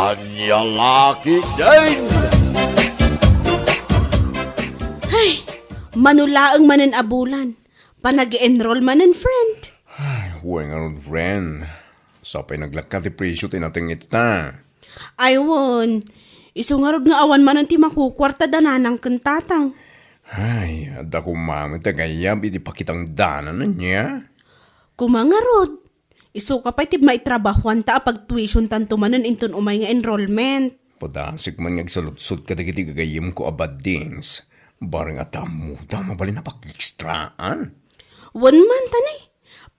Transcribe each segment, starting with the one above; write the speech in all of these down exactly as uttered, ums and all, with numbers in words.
Ania la ketdin? Ay, mano laeng manen a bulan, panag-enroll manen, friend. Ay, wen ngarud, friend. Sapay naglakka ti presyo ti nateng ita. Ay, wen. Isu ngarud nga awan manen ti makukuarta da nanang ken tatang. Ay, adda koma met ti agayab iti pakitang danan ania? Koma ngarud, isuka pay ti maitrabahoanta a pagtuitiontanto manen inton umay nga enrollment. Padasek man nga agsaludsod kadagiti gagayyemko a baddings. Bareng a ta ammoda, mabalin a pag-extraan. Wen man, tani.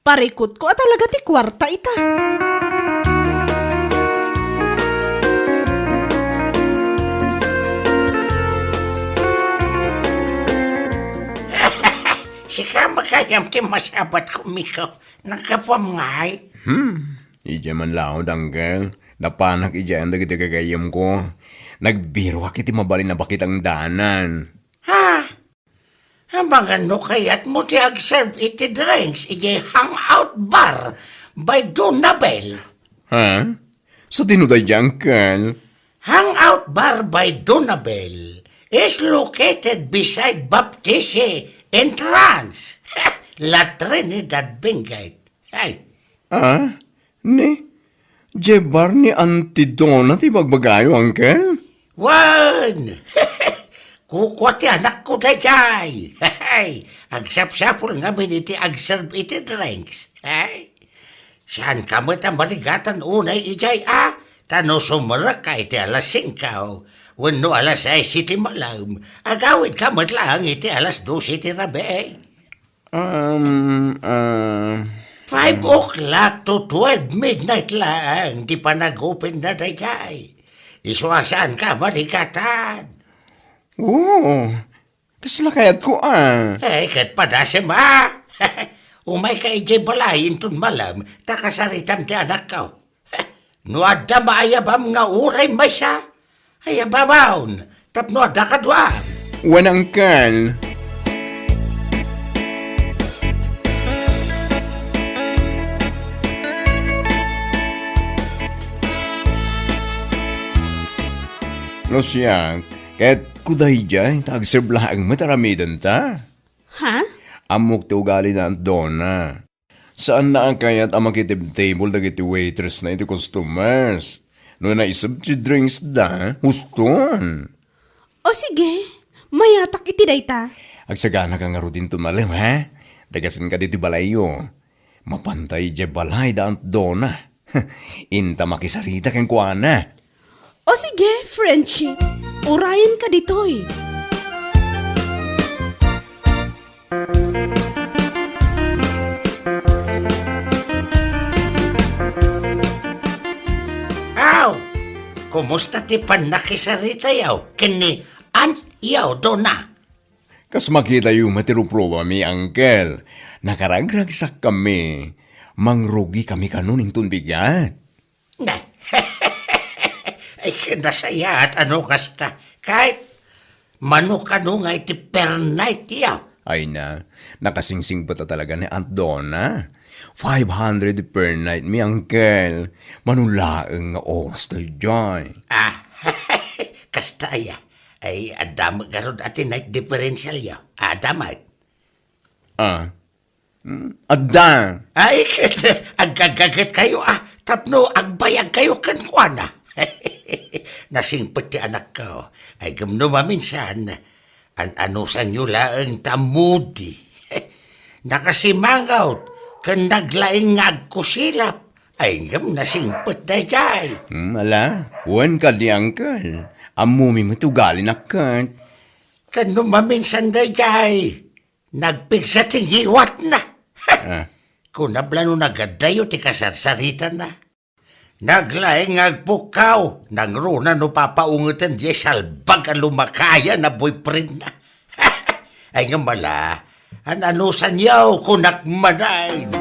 Parikutko a talaga ti kuarta ita. Sika, magayam ti masabatko, Miko. Naggapuam ngay? Hmm, idiay man laud, Uncle. Napanak idiay dagiti gagayyemko. Nagbiruak iti mabalin a pakitang danan. Ha? Amangan no kayatmo ti agserve iti drinks idiay Hangout Bar by Donabel. Ha? Sadino daydiay, Uncle? Hangout Bar by Donabel is located beside Baptiste entrance. La Trinidad Benguet. Ay. Ah? Ni? Diay bar ni Auntie Donna ti bagbagayo, Uncle? Wen! Kukua ti anakko daydiay. Agsapsapul ngamin iti agserve iti drinks. Ay. Saanka met a marigatan unay idiay a? Ta no sumrekka iti alas singko, wenno alas sais iti malem, agawidka met laeng iti alas dose iti rabii. Um, ah, Five o'clock to twelve midnight laeng ti panag-openna daydiay. Isu a saanka a marigatan. Oo, kasla kayatko a. Eh, ket padasem a. Umayka idiay balay inton malem, ta kasaritam ti anakko. No adda maayabam nga uray maysa, ayabamon tapno adda kaduam. Wen, Uncle. No siak, ket kuday diay, ta agserve laeng met aramidenta. Ha? Ammok ti ugali ni Aunt Donna. Saanna a kayat a makitibtable dagiti waitress na iti customers. No naiseb ti drinks da, huston. O sige, mayatak iti dayta. Agsaganaka ngarud inton malem, ha? Dagasenka ditoy balayyo. Mapantay idiay balay da Aunt Donna. Inta makisarita kenkuana. O sige, Frenchie, urayenka ditoy. Aw, kumusta ti pannakisaritayo ken ni Aunt Donna? Kas makitayo met ti ruprubami, Uncle. Nakaragragsakami. Mangrugikami kano inton bigat. Ay, nasayaat a no kasta. Ket mano kano nga iti per night-yo? Ay na, nakasingsingpet a talaga ni Aunt Donna. Five hundred per night mi, Uncle. Mano laeng nga oras daydiay. Ah, kasta aya. Ay, adda met ngarud a ti night differential-yo. Adda met. Ah. Hmm? Adda. Ay, ket agagagetkayo a tapno agbayagkayo kenkuana. Nasingpet ti anakko. Ay, ngem no maminsan, an-anusanyo laeng ta moody. Nakasimangot ken naglaing nga agkusilap. Ay, ngem nasingpet daydiay. Hmm, ala, wen kadi, Uncle. Ammomi met ugalina ket. Ken no maminsan daydiay, nagpigsa ti ngiwatna. Ah. Kunabla no nagaddayo ti kasarsaritana. Naglaing nga agpukkaw, nangruna no papaungeten diay salbag a lumakayan a boyfriendna. Ay nga mala, an-anusanyo, kunak manen.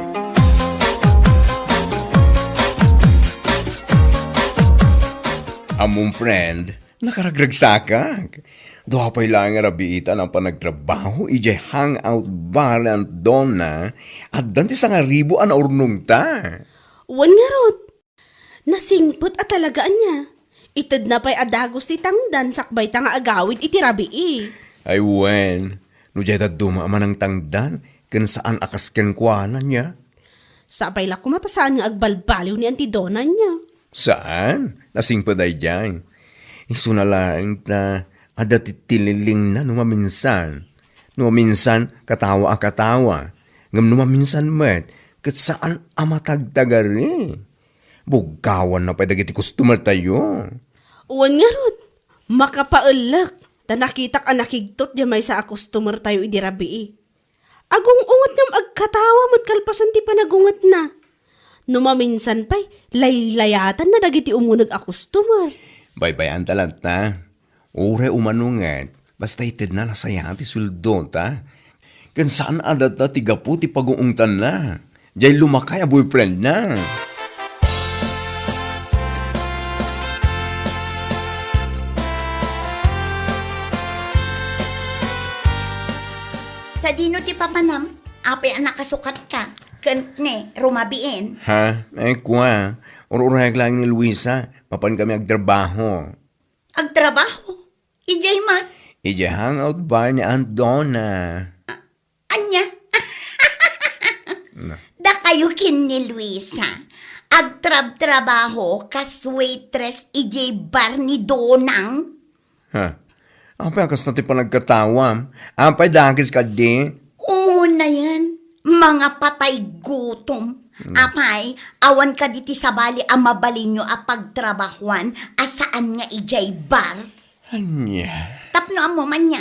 Ammom, friend, nakaragragsakak. Dua pay laeng a rabiitan a panagtrabaho idiay Hangout Bar ni Aunt Donna, addan ti sangaribu a naurnongta. Wen ngarud, nasingpet a talaga ania. Itedna pay a dagus ti tangdan sakbay ta nga agawid iti rabii. Ay wen, no diay dadduma a manangtangdan, ken saan a kas kenkuana nia? Sapay la koma ta saan nga agbalbaliw ni Auntie Dona nia. Saan? Nasingpet daydiay. Isuna laeng ta adda ti tililingna no maminsan. No maminsan, katawa a katawa. Ngem no maminsan met, ket saan a matagtagari. Bugkawanna pay dagiti customer tayo. Wen ngarud, makapaellek, ta nakitak a nakigtot diay maysa a customer tayo idi rabii. Agung-unget ngem agkatawa met kalpasan ti panagungetna. No maminsan pay, laylayatanna dagiti umuneg a customer. Baybay-anta latta. Uray umano nget, basta itedna nasayaat ti sueldo ta. Ken saan a datta ti gapu ti paguungtanna. Diay lumakay a boyfriend na. Sadino ti papanam? Apay a nakasukatka? Ken ne, rumabiin? Ha? Ay, kua. Ur-urayag laeng ni Luisa. Mapan kami agtrabaho. Agtrabaho? Idiay met? Idiay hangout bar ni Aunt Donna. Ania? Na. Dakayo ken ni Luisa, agtrabtrabaho kas waitress idiay bar ni Donang? Ha? Apay a kasta ti panagkatawam? Apay dakes kadi? Unayen, mangapatay gutom. Hmm. Apay, awan kadi ti sabali a mabalinyo a pagtrabahuan a saan nga idiay bar? Ania? Tapno ammom ania?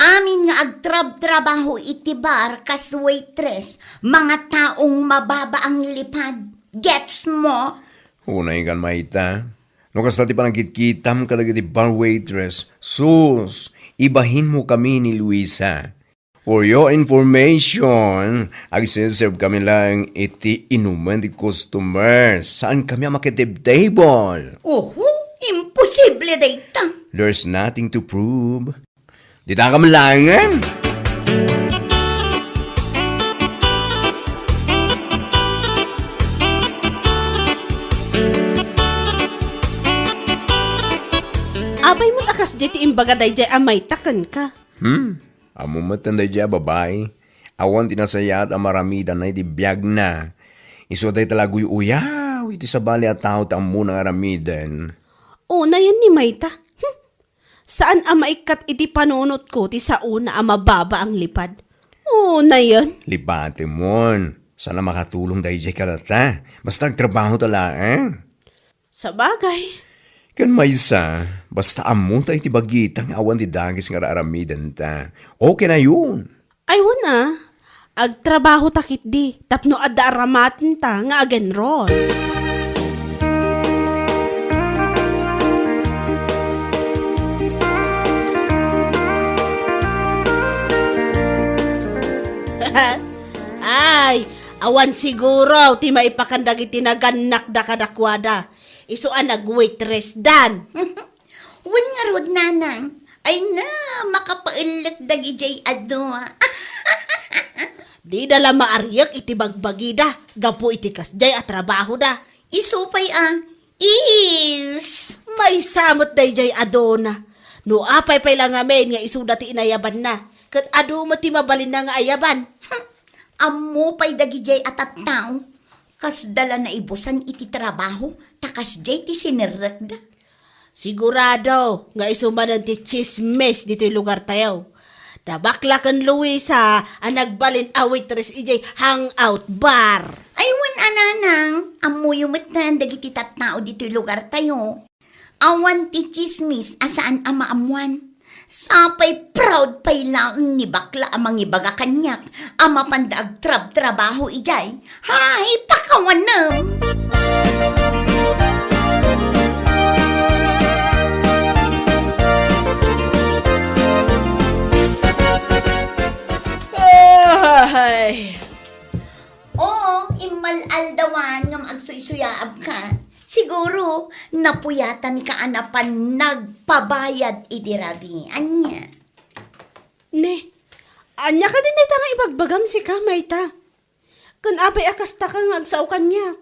Amin nga agtrabtrabaho iti bar kas waitress, mangataong mababa ang lipad. Gets mo? Unay kan mayta. No kasta ti panagkitkitam kadagiti bar waitress, sus, ibahinmo kami ni Luisa. For your information, agse-serve kami laeng iti inumen ti customer. Saan kami a makitib table. Oho, imposible dayta. There's nothing to prove. Dita ka malangan. Apay met a kasdiay ti imbaga daydiay a mayta kenka? Hmm? Ammom met daydiay a babai, awan ti nasayaat a maramidanna iti biagna. Isu a dayta la aguy-uyaw iti sabali a tao ti ammona nga aramiden. Unayen ni mayta. Hmm. Saan a maikkat iti panunotko ti saona a mababa ang lipad. Unayen. Lipatemon. Saan a makatulong daydiay kadata. Basta agtrabaho ta laeng. Sabagay. Ken maysa, basta ammota iti bagita nga awan ti dakes nga ar-aramidenta. Okay na yun. Ay, wen a, agtrabaho ta ketdi tapno adda aramatenta nga agenron. Ay, awan siguro ti maipakan dagiti nagannakda kadakuada. Isu a nagwaitressdan. Wen ngarud, nanang. Ay na, makapaellek dagidiay a dua. Dida la maariek iti bagbagida gapu iti kasdiay a trabahoda. Isu pay a, is. Maysa met daydiay a dona. No apay pay la ngamin nga isuda ti inayabanna, ket adu met ti mabalinna nga ayaban. Hmm. Ammo pay dagidiay a tattao. Kasda la naibusan iti trabaho, ta kasdiay ti sinerrekda. Sigurado nga isu manen ti tsismis ditoy lugartayo. Da Bakla ken Luisa a nagbalin a waitress idiay hangout bar. Ay, wen a, nanang, ammoyo metten dagiti tattao ditoy lugartayo. Awan ti tsismis a saan a maammuan. Sapay proud pay laeng ni Bakla a mangibaga kaniak a mapanda agtrabtrabaho idiay. Hay, pakawanem! Ay! Oo, immal-aldawan ngem agsuysuyaabka. Siguro, napuyatanka a napan nagpabayad idi rabii. Ania? Ne, ania kadi dayta nga ibagbagam sika, mayta? Ken apay a kastaka nga agsao kaniak?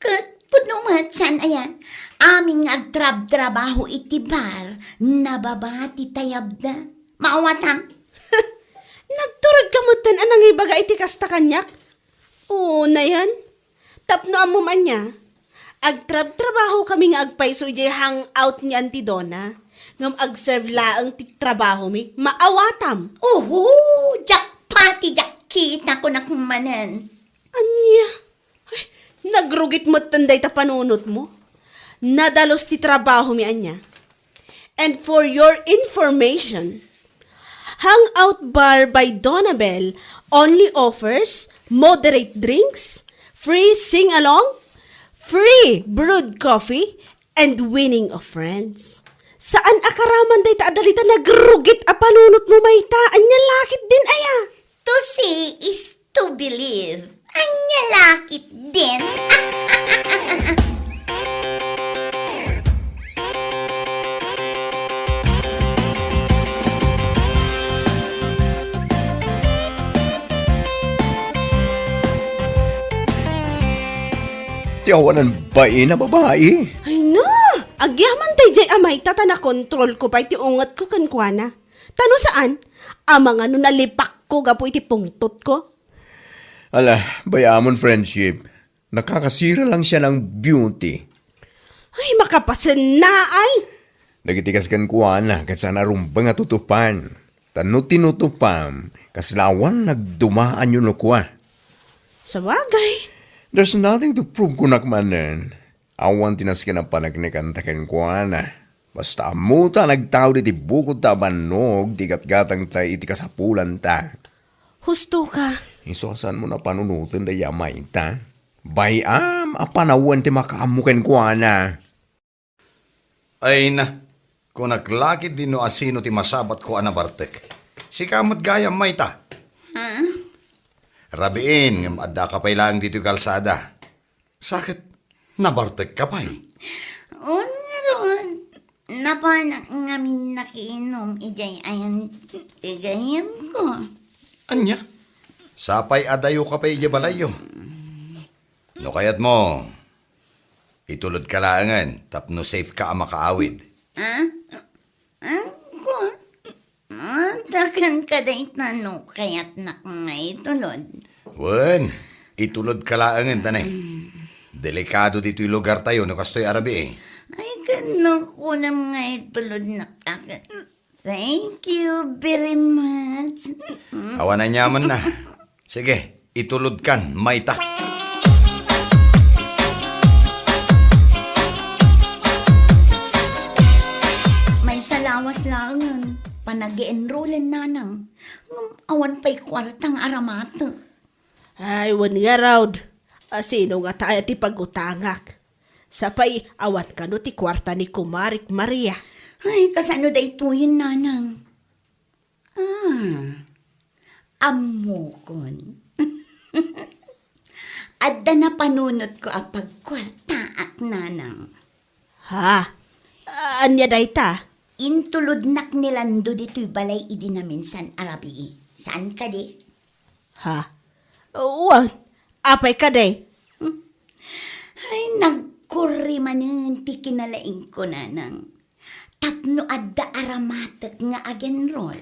Ket Pudno met, saan aya? Amin nga agtrabtrabaho iti bar, nababa ti tayabda. Maawatam? Nagturod ka metten a nangibaga iti kasta kaniak? Oo, nayan. Tapno ammom ania, agtrabtrabaho kami nga agpayso idiay hangout ni Auntie Donna. Ngem agserve laeng ti trabahomi. Maawatam? Oho, diak pati diak kita kunak manen. Ania? Ay, nagrugit metten dayta panunotmo. Nadalus ti trabahomi ania. And for your information, Hangout Bar by Donabel only offers moderate drinks, free sing-along, free brewed coffee, and winning of friends. Saan a karaman dayta a dalita nagrugit a panunotmo mayta? Ania lakit din aya? To see is to believe. Ania lakit din? Ti awanan bain a babai. Ay na! Agyaman daydiay a mayta ta nakontrolko pay ti ungetko kenkuana. Ta no saan, amangan no nalipakko gapu iti pungtotko. Ala, bay-amon friendship. Nakakasira lang siya ng beauty. Ay, makapasenna ay! Dagiti kas kenkuana, ket saan a rumbeng a tutupan. Ta no tinutupam, kasla awan nagdumaan yun no kua. Sabagay. There's nothing to prove kunak manen. Awan ti nasken a paneknekan ta kenkuana. Basta ammota a nagtaud iti bukodta a bannog ti gatgatangta iti kasapulanta. Husto ka. Isu a saanmo a panunoten dayta a mayta. Bay-am a panawen ti makaammo kenkuana. Ay na, kunak lakit din no asino ti masabatko a nabartek. Sika met gayam mayta. Ha? Rabiin, ngem addaka pay laeng ditoy kalsada. Sa ket, nabartekka pay? Wen ngarud, napanak ngamin nakiinum idiay ayan ti gayyemko. Ania? Sapay a dayoka pay idiay balayyo. No kayatmo, itulodka laengen tapno safeka a makaawid. Ah? Angko, adda kenka dayta no kayatnak nga itulod. Wen, itulodka laengen ta ne. Delikado ditoy lugartayo no kastoy a rabii. Ay, ket no kunam nga itulodnak a ket. Thank you very much. Awan aniamanna. Sige, itulodkan mayta. Maysa lawas laengen, panag-enrollen nanang. Ngem awan pay kuarta nga aramatek. Ay, wen ngarud. Asino ngata aya ti pagutangak? Sapay awan kano ti kuarta ni Kumarik Maria. Ay, kasano daytoyen, nanang? Ah, ammokon. Adda napanunotko a pagkuartaak, nanang. Ha? Ania dayta? Intulodnak ni Lando ditoy balay idi naminsan a rabii. Saan kadi? Ha? Wen, apay kadi? Ay, nagkurri manen ti kinalaingko, nanang. Tapno adda aramatek nga agenrol,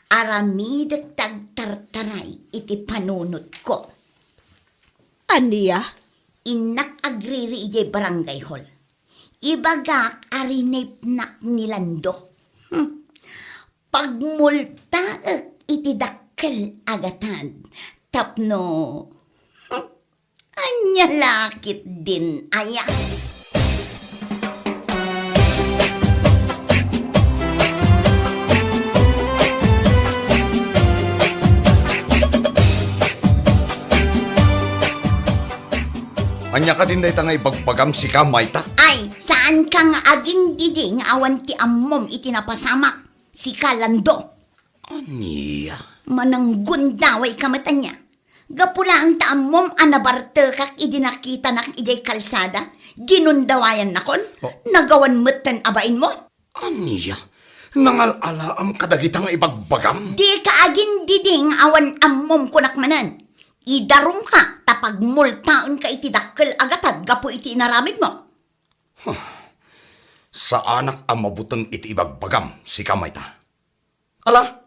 aramidek ti agtartaray iti panunotko. Ania? Innak agriri idiay barangay hall. Ibagak a rinipnak ni Lando. Hmm. Pagmultaek iti dakkel a gatad tapno, hmm, ania lakit din aya. Ania kadin dayta nga ibagbagam sika, mayta? Ay, saanka nga agindidi nga awan ti ammom iti napasamak, sika, Lando. Ania? Mananggundawayka met ania. Gapu laeng ta ammom a nabartekak idi nakitanak idiay kalsada, ginundawayannakon, oh, nagawan metten a bainmo. Ania? Nangal-alaam kadagita nga ibagbagam? Dika agindidi nga awan ammom kunak manen. Idarumka ta pagmultaenka iti dakkel a gatad gapu iti inaramidmo. Huh. Saanak a mabuteng iti ibagbagam, sika mayta. Ala,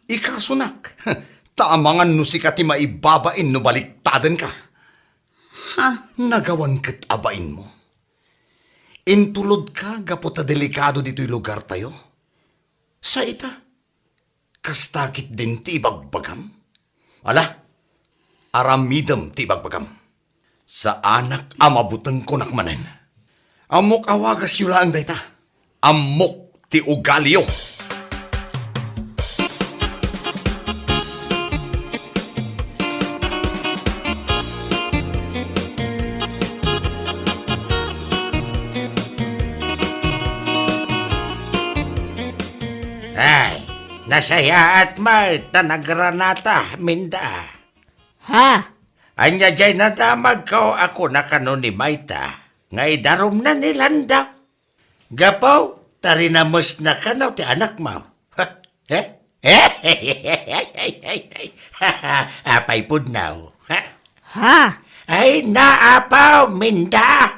ikasonak. Ta amangan no sika ti maibabain no baliktadenka. Ha? Nagawan ket a bainmo. Intulodka gapu ta delikado ditoy lugartayo. Sa ita, kasta ketdin ti ibagbagam? Ala, aramidem ti ibagbagam. Saanak a mabuteng, kunak manen. Ammok a wagasyo laeng dayta. Ammok ti ugaliyo. Ay, nasayaat met ta nagranata, Minda. Ha? Ania jay nadamagko a kuna kano ni mayta nga idarumna ni Lando? Gapu ta rinamesna kano ti anakmo. Ha? Eh? Apay pudno? Ha? Ha? Ay, naapaw, Minda.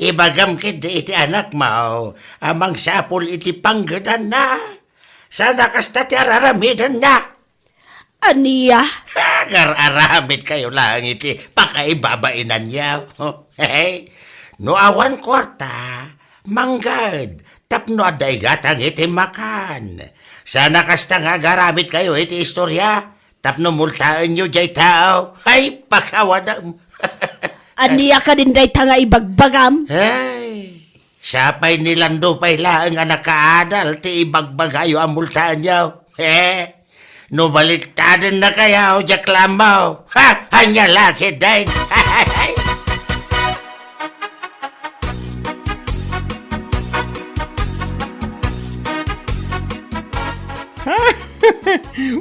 Ibagam ketdi iti anakmo a mangsapul iti panggedanna. Saan a kasta ti araramidenna? Ania? Agar-aramidkayo laeng iti pakaibabainanyo. Hey, no awan kuarta, manggad tapno adda igatang iti makan. Saan a kasta nga agaramidkayo iti istoria tapno multaenyo jay tao. Ay, pakawanam. Ania kadin dayta nga ibagbagam? Ay, siya pay ni Lando pay laeng a nakaadal ti ibagbagayo a multaenyo. Eh, no baliktadennakayo, diak la ammo. Ha? Ania la ketdin?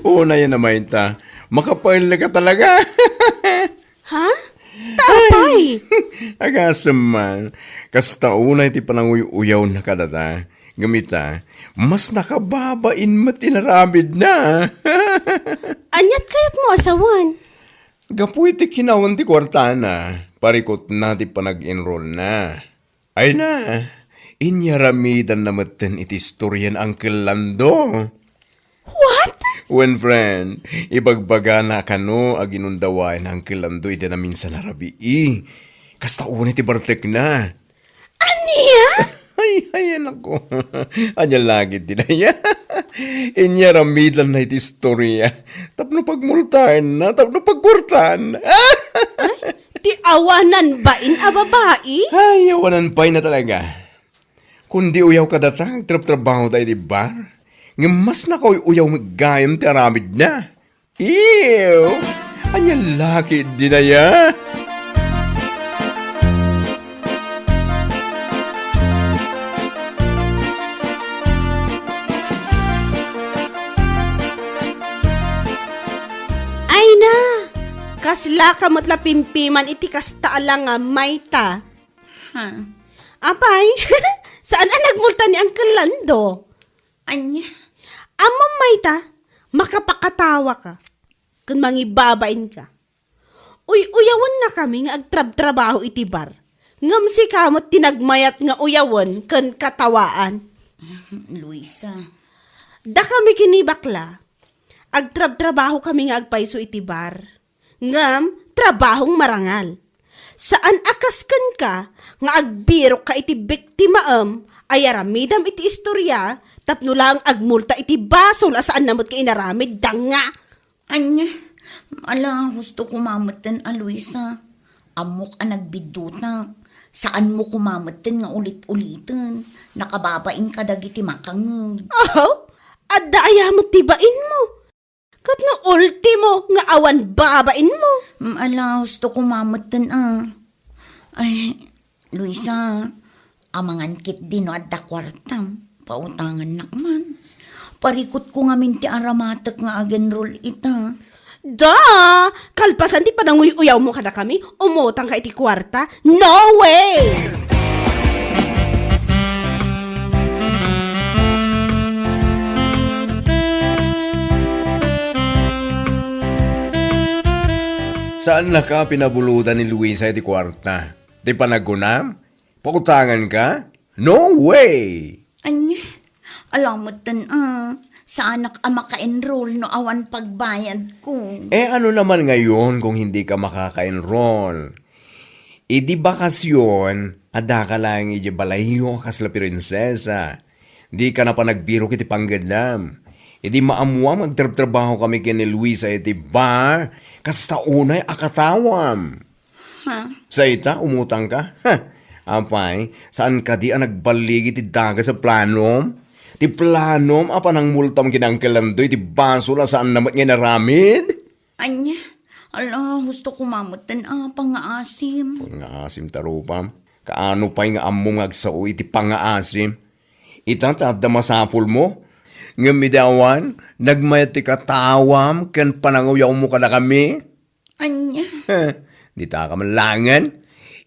Unayen a mayta. Makapaelleka talaga. Ha? Ta apay? Agasem man. Kasta unay ti pananguy-uyawna kadata. Ngem ita, mas nakababain met ti inaramidna. Aniat kayatmo a sawen? Gapu iti kinawan ti kuartana, parikutna ti panag-enrollna. Ay na, inyaramidanna metten iti istorian Uncle Lando. What? Wen, friend, ibagbagana a kano a ginundawaen ni Uncle Lando idi naminsan a rabii. Kasta unay ti bartekna. Ania? Ay, ay, anak ko. Ania la ketdi dayta? Inyaramidanna iti istoria. Tapno pagmultaenna, tapno pagkuartaenna. Ay, ti awanan bain a babai? Ay, awanan bain a talaga. Kundi uyaw kadata, agtrabtrabaho ta iti bar. Ngem mas nakauy-uyaw met gayam ti aramidna. Ew! Ania la ketdi dayta? Ay na! Kaslaka met la pimpiman iti kasta a langam, mayta. Ha? Apay, saan a nagmulta ni Uncle Lando? Ania? Ammom mayta, makapakatawaka ken mangibabainka. Uy-uyawennakami nga agtrabtrabaho iti bar. Ngem sika met ti nagmayat nga uyawen ken katawaan. Luisa. Dakami ken ni bakla, agtrabtrabahokami nga agpayso iti bar. Ngem trabahong marangal. Saan a kas kenka nga agbirokka iti biktimaem a yaramidam iti istoria tapno laeng agmulta iti basol a saanna met nga inaramidda nga. Ania? Ala, husto koma metten a Luisa. Ammok a nagbiddutak. Saanmo koma metten nga ulit-uliten. Nakababain kadagiti makangeg. Aw, adda aya met ti bainmo? Ket no ultimo nga awan babainmo? Mm, ala, husto koma metten a. Ay, Luisa, amangan ketdi no adda kuartam, pautangannak man. Parikutko ngamin ti aramatek nga agenrol ita. Da! Kalpasan ti pananguy-uyawmo kadakami, umutangka iti kuarta? No way! Saannaka pinabulotan ni Luisa iti kuarta. Ti panagkunam, pautanganka? No way! Ania? Ala metten a, saanak a maka-enroll no awan pagbayadko. Eh, ano naman ngayon kung hindi ka makaka-enroll? Idi bakasyon, addaka laeng idiay balayyo a kasla prinsesa. Dika na panagbirok iti panggedam. Idi maammuam nga agtrabtrabaho kami ken ni Luisa iti bar, kasta unay a katawam. Ha? Sa ita, umutangka? Ha! Apay, saan kadi a nagballigi ti dagas a planom? Ti planom a panangmultam ken Uncle Landoy ti basol a saanna met nga inaramid? Ania? Ala, husto koma metten a pangngaasim. Pangngaasim ta rupam. Kaano pay nga ammom nga agsao iti pangngaasim? Ita ta adda masapulmo. Ngem idi awan, nagmayat ti katawam ken pananguyawmo kadakami. Ania? Dita ka man laengen.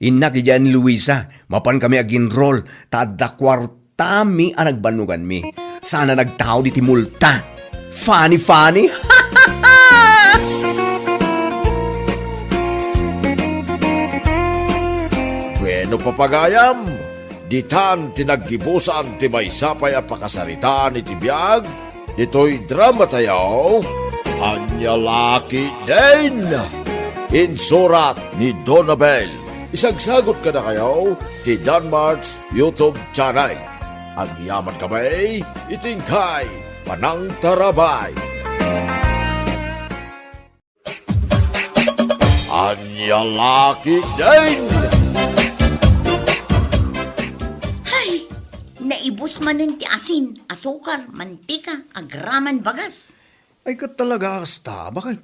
Innak idiay ni Luisa, mapan kami ag-enroll, ta adda kuartami a nagbannoganmi. Saan a nagtaud iti multa. Funny, funny. Bueno, papagayam, ditan ti naggibusan ti maysa pay a pakasaritaan iti biag, ditoy dramatayo, Ania La Ketdin! Insurat ni Donabel. Isagsagut kadakayo ti Danmart's YouTube channel. Agyaman kami iti inkay panangtarabay. Ania La Ketdin! Hay! Naibus manen ti asin, asukar, mantika, agraman bagas. Ay, ket talaga a kasta, baket?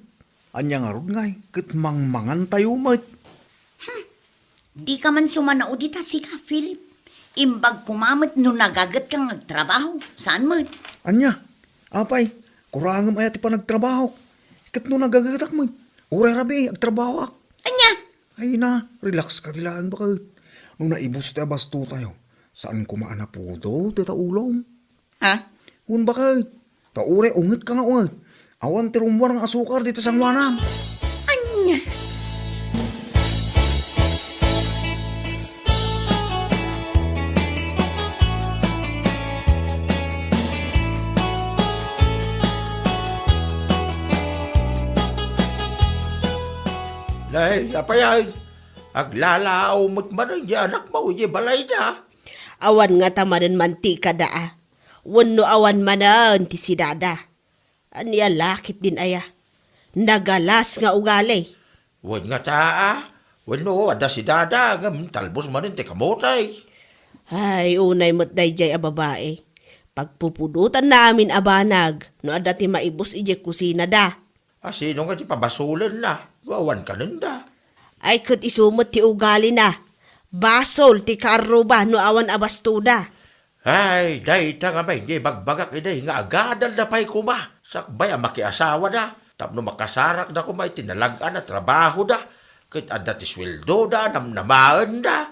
Ania ngarud ngay, ket mangmangantayo met? Hmm. Dika man sumanao dita, sika, Philip. Imbag koma met no nagagetka nga agtrabaho. Saan met? Ania? Apay, kurangem aya ti panagtrabahok? Ket no nagagetak met, uray rabii, agtrabahoak. Ania? Ay na, relax ka ti laeng, baket. No naibus ti abastotayo, saan koma a napudo dita ulom? Ha? Wen, baket. Ta uray ungetka nga unget. Awan ti rummuar nga asukar dita sangoanam. Ania? Nay, apay ay, aglalaaw met manen di anakmo idiay balayda. Awan ngata manen mantikada a. Wenno awan manen ti sidada. Ania la ketdin aya? Nagalas nga ugali. Wen ngata a. Wenno adda sidada ngem talbos manen ti kamote. Ay, unay met daydiay a babai. Pagpupudotanna amin a banag no adda ti maibus idiay kusinada. A, sino nga ti pabasolenna no awan kanenda? Ay, ket isu met ti ugalina. Basol ti kaarruba no awan a bastoda. Ay, dayta nga may ibagbagak idi nga agadalda pay koma sakbay a makiasawada tapno makasarakda koma iti nalag-an a trabahoda ket adda ti sueldoda a namnamaenda.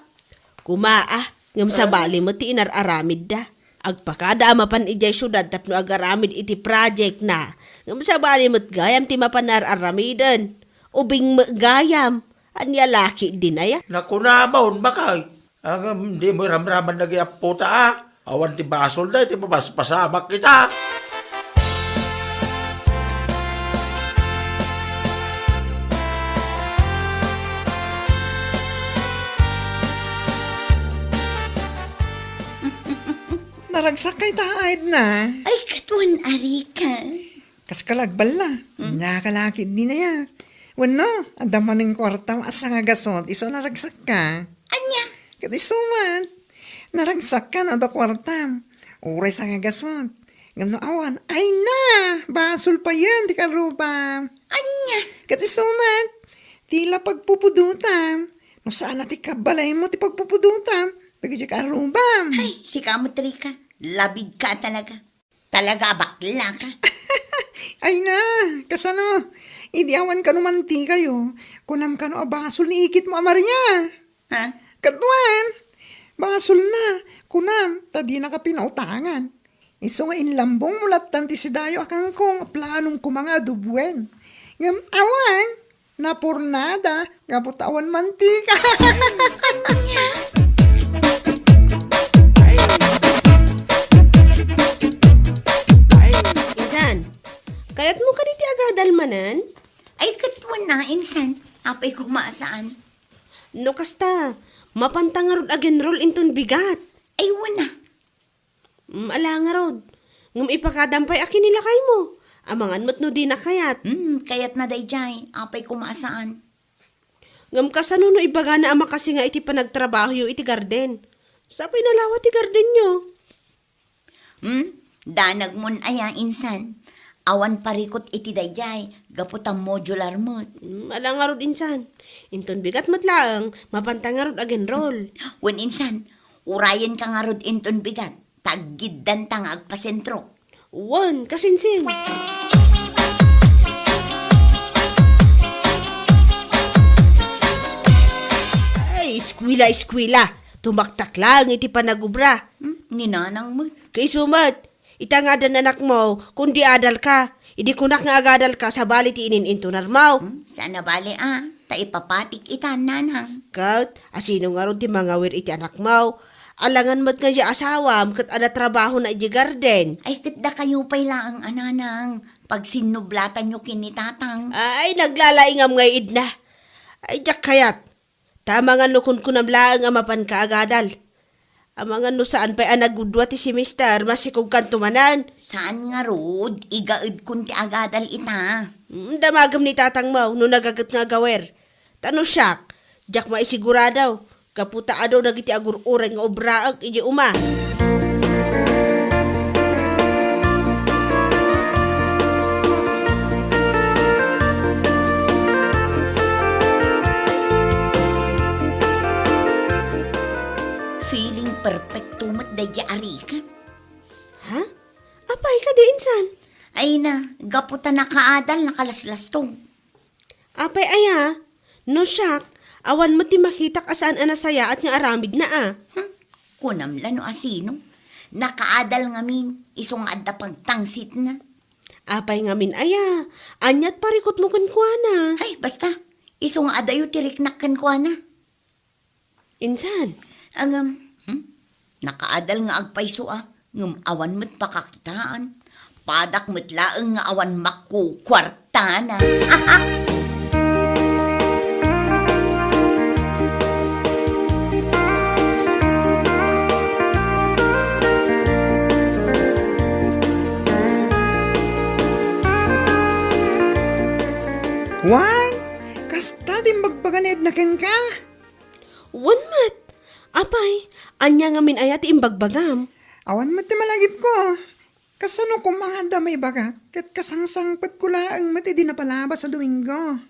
Koma a, ngem sabali met ti inar-aramidda. Agpakada a mapan idiay siudad tapno agaramid iti project na. Ngem sabali met gayam ti mapan ar-aramiden. Ubing met gayam. Ania la ketdin aya? Nakunamon, bakay. Ngem dimo iramraman dagiti appota a. Awan ti basolda iti mapaspasamak ita. Naragsak kay ta, Edna. Ay, ket wen a, Rica. Kas ka la agballa. Hmm? Nia ka la ketdin aya. Wenno, adda manen kuartam a sangagasut, isu a naragsakka. Ania? Ket isu met, naragsakka no adda kuartam. Uray sangagasut. Ngem no awan, ay na, basol payen ti kaarrubam. Ania? Ket isu met, ti la pagpupudotam. No saan a ti kabalaymo ti pagpupudotam, dagiti kaarrubam. Ay, sika met, Rica. Labidka talaga. Talaga a bakla ka. Ay na, kasano? Idi awan kano mantikayo, kunam kano a basol ni ikitmo a Maria. Ha? Kaduan, basolna, kunam, ta dinaka pinautangan. Isu nga inlambongmo lattan ti sidayo a kangkong a planom koma nga adubuen. Ngem awan, Napurnada, gapu ta awan mantika. Insan, kayatmo kadi ti agadal manen? Ay, ket wen a, insan. Apay koma a saan? No kasta, mapanta ngarud agenrol inton bigat. Ay, wen a. Mm, ala ngarud. Ngem ipakadam pay a kinilakaymo. Amangan met no dina kayat. Hmm, kayatna daydiay. Apay koma a saan? Ngem kasano no ibagana a makasinga iti panagtrabahoyo iti garden? Sapay nalawa ti gardenyo. Hmm? Danagmon aya, insan. Awan parikut iti daydiay, gapu ta modular met. Hmm, ala ngarud, insan. Inton bigat met laeng, mapanta ngarud agenrol. Wen, insan, urayenka ngarud inton bigat, ta aggiddanta nga agpasentro. Wen, kasinsin. Ay, eskwela, eskwela. Tumaktak laeng iti panagubra. Hmm? Ni nanang met. Kaiso met, ita nga addan anakmo, kundi adalka. Idi kunak nga agadalka, sabali ti inin-intunarmo. Hmm? Saan a bale a, ta ipapatik ita, nanang. Ket, asino ngarud ti mangawir iti anakmo? Alangan met nga di asawam ket adda trabahona idiay garden. Ay, ket dakayo pay laeng a nanang. Pagsinnublatanyo ken ni tatang. Ay, naglalaingam nga idna. Ay, diak kayat. Ta amangan no kunkunam laeng a mapanka agadal. Amangan no saan pay a nagudua ti semester, masikogkanto manen. Saan ngarud, igaedkon ti agadal ita. Mm, damagem ni tatangmo no nagaget nga agawer. Ta no siak, diak maisigurado, gapu ta adu dagiti agur-ureng nga obraek idiay uma. Feeling perfecto met daydiay a rigat. Ha? Apay kadi, insan? Ay na, gapu ta nakaadal, nakalaslastog. Apay aya? No siak, awan met ti makitak a saan a nasayaat nga aramidna a. Hmm? Kunam la no asino. Nakaadal ngamin, isu nga adda pagtangsitna. Apay ngamin aya? Aniat parikutmo kenkuana? Ay, basta. Isu nga adayo ti riknak kenkuana. Insan? Ngem, hmm? Nakaadal nga agpayso a, ngem awan met pakakitaan. Padak met laeng nga awan makukuartana. Wen, kasta ti imbagbaga ni Edna kenka? Wen met. Apay, ania ngamin aya ti imbagbagam? Awan met ti malagipko. Kasano koma adda maibaga, ket kasangsangpetko laeng met idi napalabas a Domingo.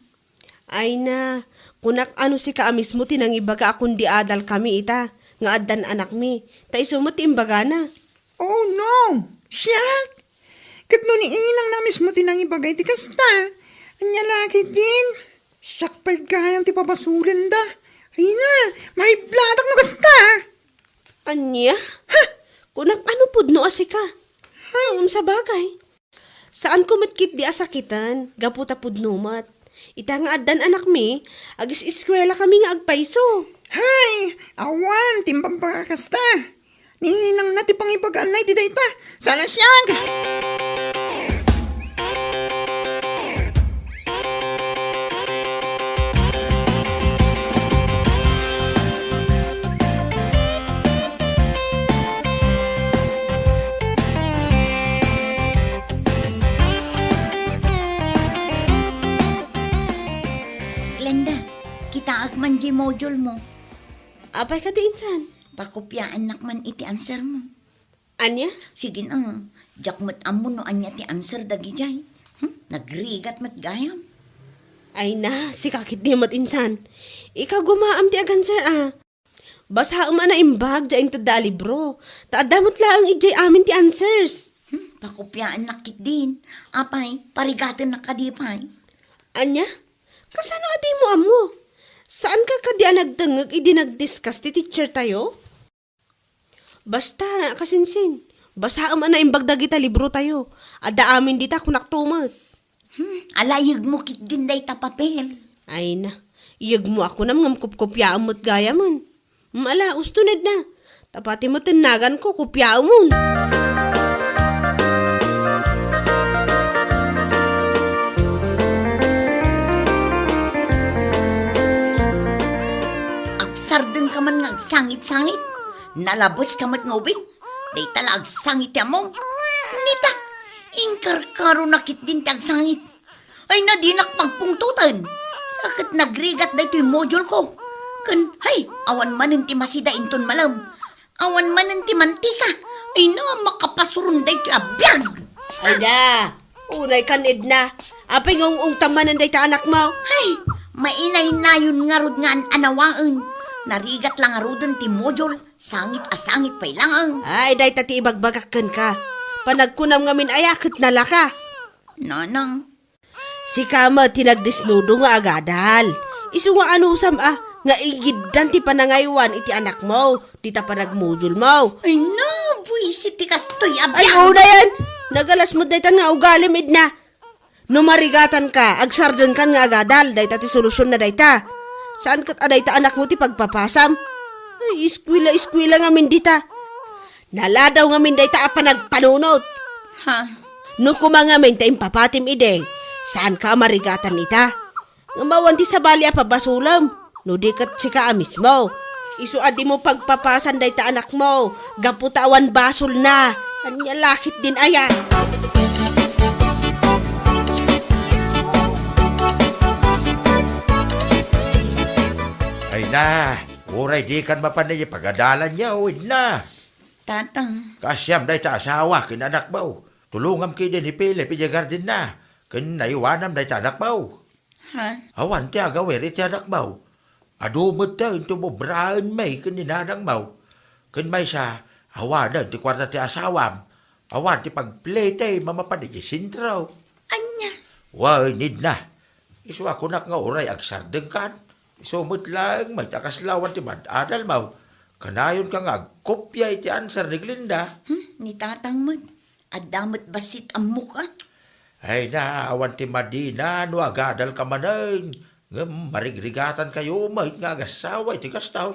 Ay na, kunak a no sika a mismo ti nangibaga a kundi adalkami ita, nga addan anakmi, ta isu met ti imbagana. Oh no! Siak? Ket no ni inangna a mismo ti nangibaga iti kasta, ania la ketdin? Siak pay gayam ti pabasolenda. Ay na, maibladak no kasta! Ania? Ha? Kunak a no pudno a sika. Ay, um, sabagay. Saanko met ketdi a sakiten, gapu ta pudno met. Ita nga addan anakmi, agis-eskuelakami nga agpayso. Hay, awan ti imbagbaga kasta. Ni inangna ti pangibagaanna iti dayta. Saan a siak! Glenda, kitaek man diay module mo. Apay kadi, insan? Pakopiaannak man iti answer mo. Ania? Sige na. Diak met ammo no ania ti answer dagidiay. Hmm? Nagrigat met gayam. Ay na, sika ketdi met, insan. Ikagumaam ti aganswer a. Basaem a naimbag diay intedda a libro. Ta adda met laeng idiay amin ti answers. Hmm? Pakopiaannak ketdin. Apay, parigatennak kadi pay? Ania? Kasano a dimo ammo? Saanka kadi a nagdengngeg idi nagdiscuss ti teacher tayo? Basta, kasinsin, basaem a naimbag dagita libro tayo. Adda amin dita, kunakto met. Hmm, alayegmo ketdin dayta papel. Ay na, iyegmo a kunam ngem kopkopiaem met gayamen. Ala, usto, Edna. Ta pati met naganko, kopiaemon. Agsardengka man nga agsangit-sangit. Nalabeska met nga ubing. Dayta la agsangit ti ammom. Nita, inkarkaronakon ketdin ti agsangit. Ay na, dinak pagpungtoten. Sa ket nagrigat daytoy module ko. Ken, hay, awan manen ti masida inton malem. Awan manen ti mantika. Ay na, makapasuron daytoy a biag. Ay na, unay kan, Edna. Apay nga ung-ungtam manen dayta anakmo? Hay, mainaynayon ngarud nga an-anawaen. Narigat la ngaruden ti module. Sangit a sangit pay laeng. Ay, dayta ti ibagbagak kenka. Panagkunam ngamin aya ket nalaka. Nanang, Sika met ti nagdesnudo nga agadal. Isu nga anusam a, nga igiddan ti panangaywan iti anakmo, dita panagmodulmo. Ay na, buisit ti kastoy a Ay, biag. Unayen! Nagalas met daytan nga ugalim, Edna. No marigatanka, agsardengkan nga agadal, dayta ti solusionna dayta. Saan ket a dayta anakmo ti pagpapasam? Ay, iskwela-iskwela ngamin dita. Naladaw ngamin dayta a panagpanunot. Ha? No koma ngamin ta impapatim idi, saanka a marigatan ita. Ngem awan ti sabali a pabasolem, no di ket sika a mismo. Isu a dimo pagpapasan dayta anakmo, gapu ta awan basolna. Ania la ketdin aya? Ay na, uray dikan mapan idiay pagadalanyo, Edna. Tatang. Kaasiam dayta asawa ken anakmo. Tulongam ketdin ni Philip idiay gardenna, ken naiwanam dayta anakmo. Ha? Awan ti agawir iti anakmo. Adu metten ti umobraen met ken ni nanangmo. Ken maysa, awanen ti kuarta ti asawam. Awan ti pagplaytime a mapan idiay sentro. Ania? Wen, Edna. Isu a kunak nga uray agsardengkan. Isu met laeng met a kasla awan ti mad-adalmo. Kanayonka nga agkopia iti answer ni Glenda. Hmm, ni tatang met. Adda met bassit ammok, a. Ay na, awan ti madina no agadalka manen. Ngem marigrigatankayo met nga agassawa iti gasto.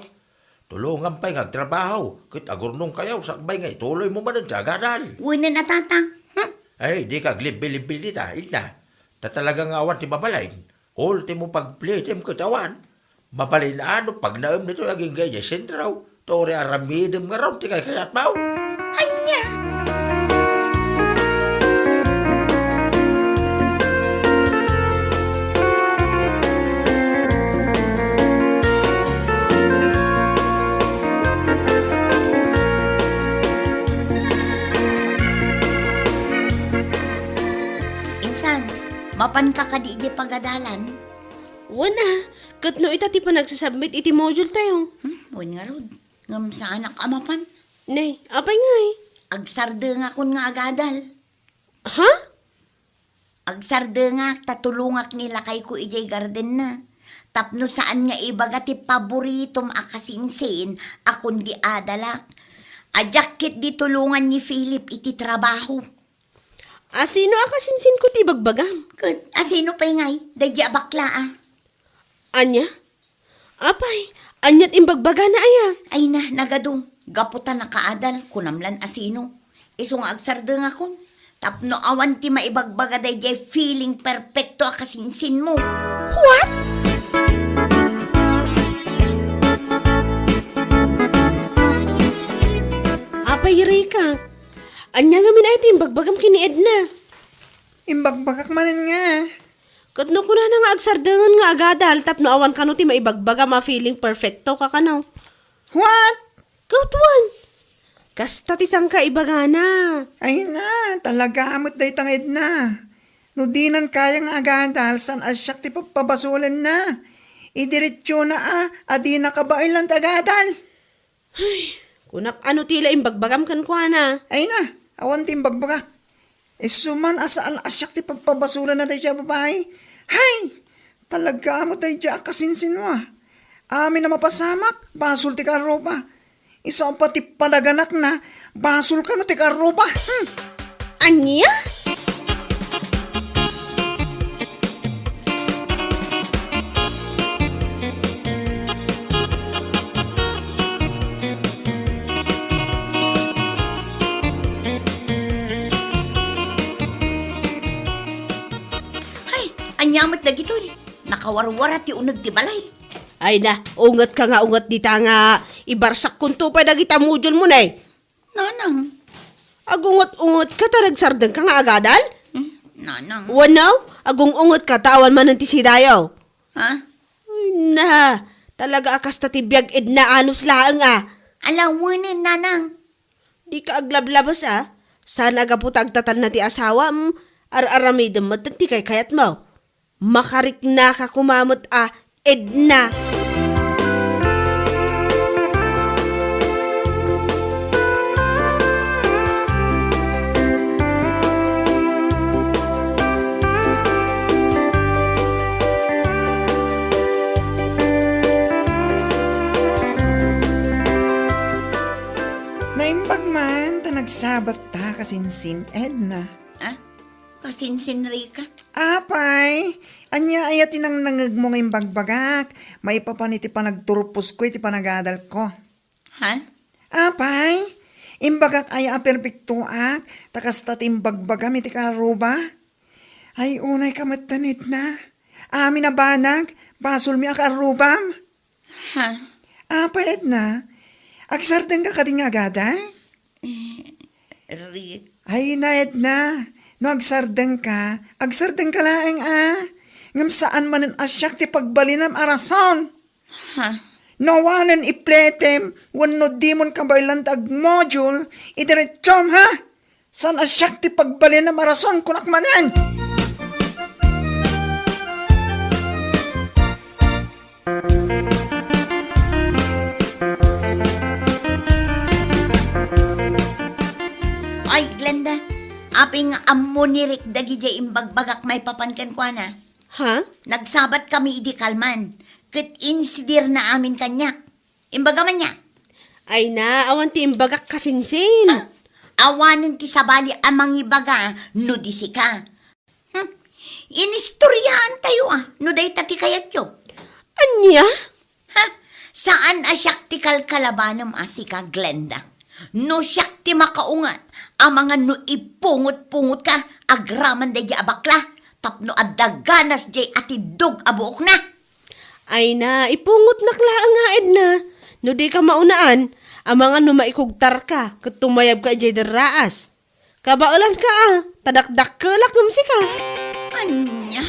Tulongam pay nga agtrabaho, ket agurnongkayo sakbay nga ituloymo manen ti agadal. Wen a, tatang. Hmm. Ay, dika aglibbilibbil dita, Edna. Ta talaga nga awan ti mabalin. Ultimo pagplaytime ket awan. Mabalin a no pagnaem ditoy agingga idiay sentro, ta uray aramidem ngarud ti kaykayatmo. Ania? Insan, mapanka kadi idiay pagadalan? Wen a, ket no ita ti panagsasubmit iti module tayo. Hmm, wen ngarud. Ngem saanak a mapan. Nay, apay ngay? Agsardengakon nga agadal. Ha? Agsardengak ta tulongak ni lakayko idiay gardenna. Tapno saan nga ibaga ti paboritom a kasinsin a kundi adalak. A diak ketdi tulongan ni Philip iti trabaho. Asino a kasinsinko ti ibagbagam? Ket asino pay ngay? Daydi a bakla a. Ania? Apay, aniat imbagbagana aya? Ay na, nagadu. Gapu ta nakaadal, kunam lan asino. Isu nga agsardengakon. Tapno awan ti maibagbaga daydiay feeling perfecto a kasinsinmo. What? Apay, Rica, ania ngamin aya ti imbagbagam ken ni Edna? Imbagbagak manen nga. Ket no kunana nga agsardengen nga agadal tapno awan kano ti maibagbagam a feeling perfecto ka kano. What? Kautuan! Kasta ti sangka ibagana. Ay na, talaga met dayta nga Edna. No dinan kaya nga agadal, saan a siak ti papabasolenna? Idiretsona a, a dina kabaelan ti agadal. Ay, kunak, ano ti la imbagbagam kenkuana? Ay na, awan ti imbagbagak. Isu man a saan a siak ti pagpabasolenna daydiay a babai. Hay! Talaga met daydiay a kasinsinmo. Amin a mapasamak, basol ti karrupa. Isu a pati panaganakna, basol kano ti karrupa. Hmm. Ania? Amet dagitoy, nakawarwara ti uneg ti balay. Ay na, ungetka nga unget dita nga ibarsakkonto pay dagita module mo, ne. Nanang. Agunget-ungetka ta nagsardengka nga agadal? Hmm, nanang. Wenno, agung-ungetka ta awan manen ti sidayo. Ha? Ay na, talaga a kasta ti biag, Edna, anus laeng a. Ala, wenen, nanang. Dika aglablabas a. Saan a gapu ta agtatalna ti asawam, ar-aramidem met ti kaykayatmo. Makariknaka koma met a, Edna. Naimbag man ta nagsabat ta kasinsin, Edna. Ah? Kasinsin, Rica? Apay, ania aya ti nangnangegmo nga imbagbagak maipapan iti panagturposko iti panagadalko? Ha? Apay, imbagak aya a perpektoak ta kasta ti imbagbagam iti kaarruba? Ay, unayka met, Edna. Amin a banag, basolmi a kaarrubam. Ha? Apay, Edna, agsardengka kadi nga agadal? Eh, Rick. Ay na, Edna, no agsardengka, agsardengka laeng a. Ngem saan manen a siak ti pagbalinam a rason. Ha? No awanen ipletem wenno dimon kabaelan ti agmodule, idiretsum, ha? Saan a siak ti pagbalinam a rason, kunak manen. Ay, Glenda, apay nga ammo ni Rick dagidiay imbagbagak maipapan kenkuana? Ha? Nagsabat kami idi kalman, ket insidirna amin kaniak. Imbaga man nia. Ay na, awan ti imbagak kasinsin. Ah, awanen ti sabali a mangibaga no di sika. Hmm. Inistoriaan tayo a, no dayta ti kayatyo. Ania? Ha? Saan a siak ti kalkalabanem a sika, Glenda? No siak ti makaunget, amangan no ipungot-pungotka agraman daydi a bakla, tapno adda ganas diay atiddog a buokna. Ay na, ipungotnak laeng nga, Edna. No dika maunaan, amangan no maikugtarka ket tumayabka idiay derraas. Kabaelanka a, ta dakdakkelak ngem sika. Ania?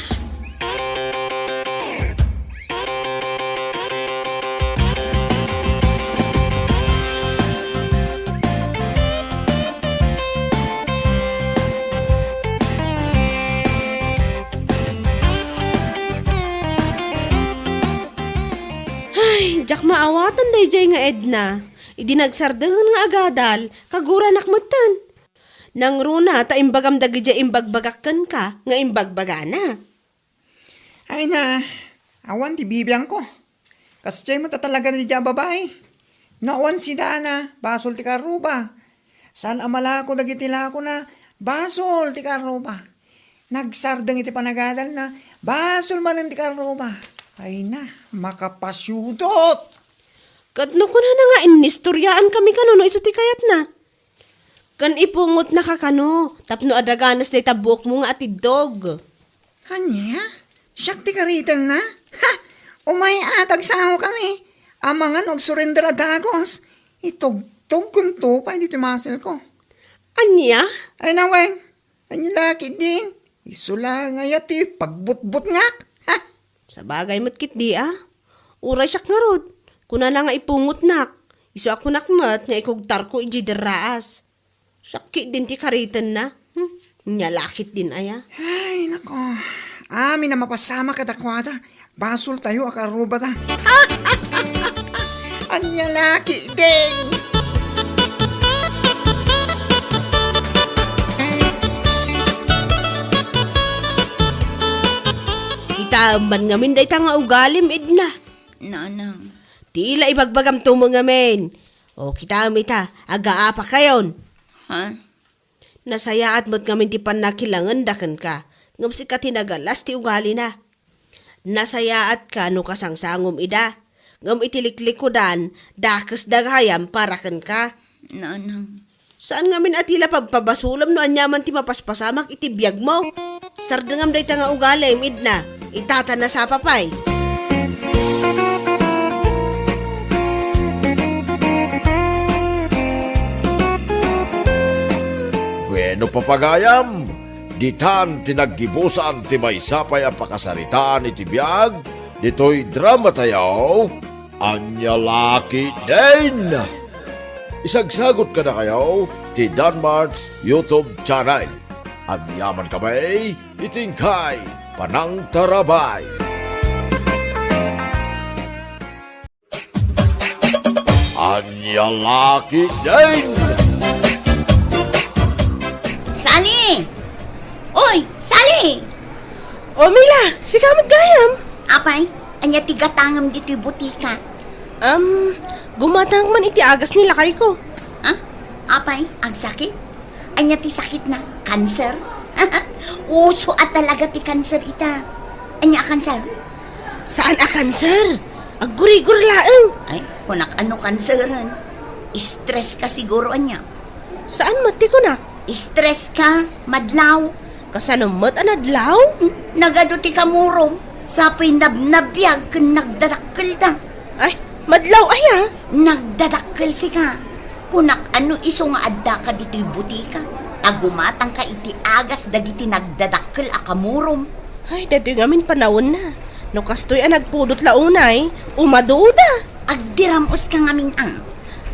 Ay, diak maawatan daydiay nga Edna. Idi nagsardengen nga agadal, kaguranak metten. Nangruna ta imbagam dagidiay imbagbagak kenka nga imbagbagana. Ay na, awan ti bibiangko. Kasdiay met a talaga daydiay a babai. No awan sidana, basol ti kaarruba. Saan a malako dagiti lakona, basol ti kaarruba. Nagsardeng iti panagadalna, basol manen ti kaarruba. Ay na, makapasiudot! Ket no kunana nga innistoriaan kami kano no isu ti kayatna? Ken ipungotnaka kano tapno adda ganas dayta buokmo nga atiddog. Ania? Siak ti karitenna? Ha! Umay a, tagsaokami. Amangan no agsurrender a dagus, itugtogkonto pay ditoy muscle ko. Ania? Ay, nawen. Ania la ketdin? Isu la nga aya ti pagbutbutngak. Ha! Sabagay met ketdi a. Uray siak ngarud, kunana nga ipungotnak. Isu a kunak met nga ikugtarko idiay derraas. Siak ketdin ti karitenna. Hmm? Nia la ketdin aya. Ay, nako. Amin a mapasamak kadakuada. Basoltayo a kaarrubata. Ania la ketdin? Kitaem man ngamin dayta nga ugalim, Edna. Nanang. Ti la ibagbagamto met ngamin. O, kitaem ita, agaapakayon. Ha? Nasayaat met ngamin ti pannakilangenda kenka, ngem sika ti nagalas ti ugalina. Nasayaatka no kasangsangom ida, ngem iti liklikudan, dakesda gayam para kenka. Nanang. Saan ngamin a ti la pagpabasolem no aniaman ti mapaspasamak iti biagmo. Sardengam dayta nga ugalim, Edna. Itata na sa papay. Bueno, papagayam, ditan ti naggibusan ti maysa pay a pakasaritaan iti biag ditoy drama tayo, Ania La Ketdin. Isagsagut kadakayo ti Danmart's YouTube channel. Agyaman kami iti inkay panangtarabay. Ania La Ketdin! Sally! Uy, Sally! O, Mila, sika met gayam? Apay, ania ti gatangem ditoy butika? Am, gumatangak man iti agas ni lakayko. Ha? Apay, agsakit? Ania ti sakitna? Kanser? Uso a talaga ti kanser ita. Ania a kanser? Saan a kanser? Aggurigur laeng. Ay, kunak, ano kanseren? Stress ka siguro, ania? Saan met ti kunak? Stress ka, madlaw. Kasano met a nadlaw? Hmm, nagadu ti kamurom. Sa pay nabnabiag ken nagdadakkelda. Ay, madlaw aya? Nagdadakkel sika. Kunak, ano isu nga addaka ditoy butika? Ta gumatangka iti agas dagiti nagdadakkel a kamurom. Ay, daytoy ngamin panawenna. No kastoy a nagpudot la unay, umaduda. Agdiram-os ka ngamin a.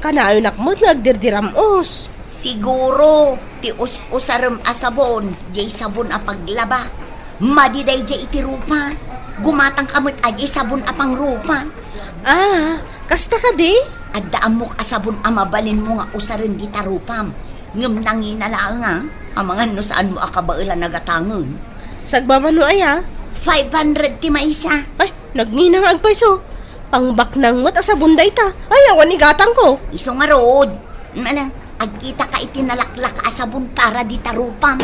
Kanayonak met nga agdirdiram-os. Siguro, ti us-usarem a sabon, diay sabon a paglaba. Madi daydiay iti rupa. Gumatangka met a diay sabon a pangrupa. Ah, kasta kadi? Adda ammok a sabon a mabalinmo nga usaren dita rupam. Ngem nangina laeng a, amangan no saanmo a kabaelan a gatangen. Sagmamano aya? Five hundred ti maysa. Ay, nagngina nga agpayso. Pangbaknang met a sabon dayta. Ay, awan igatangko. Isu ngarud. Ala, agkitaka iti nalaklaka a sabon para dita rupam.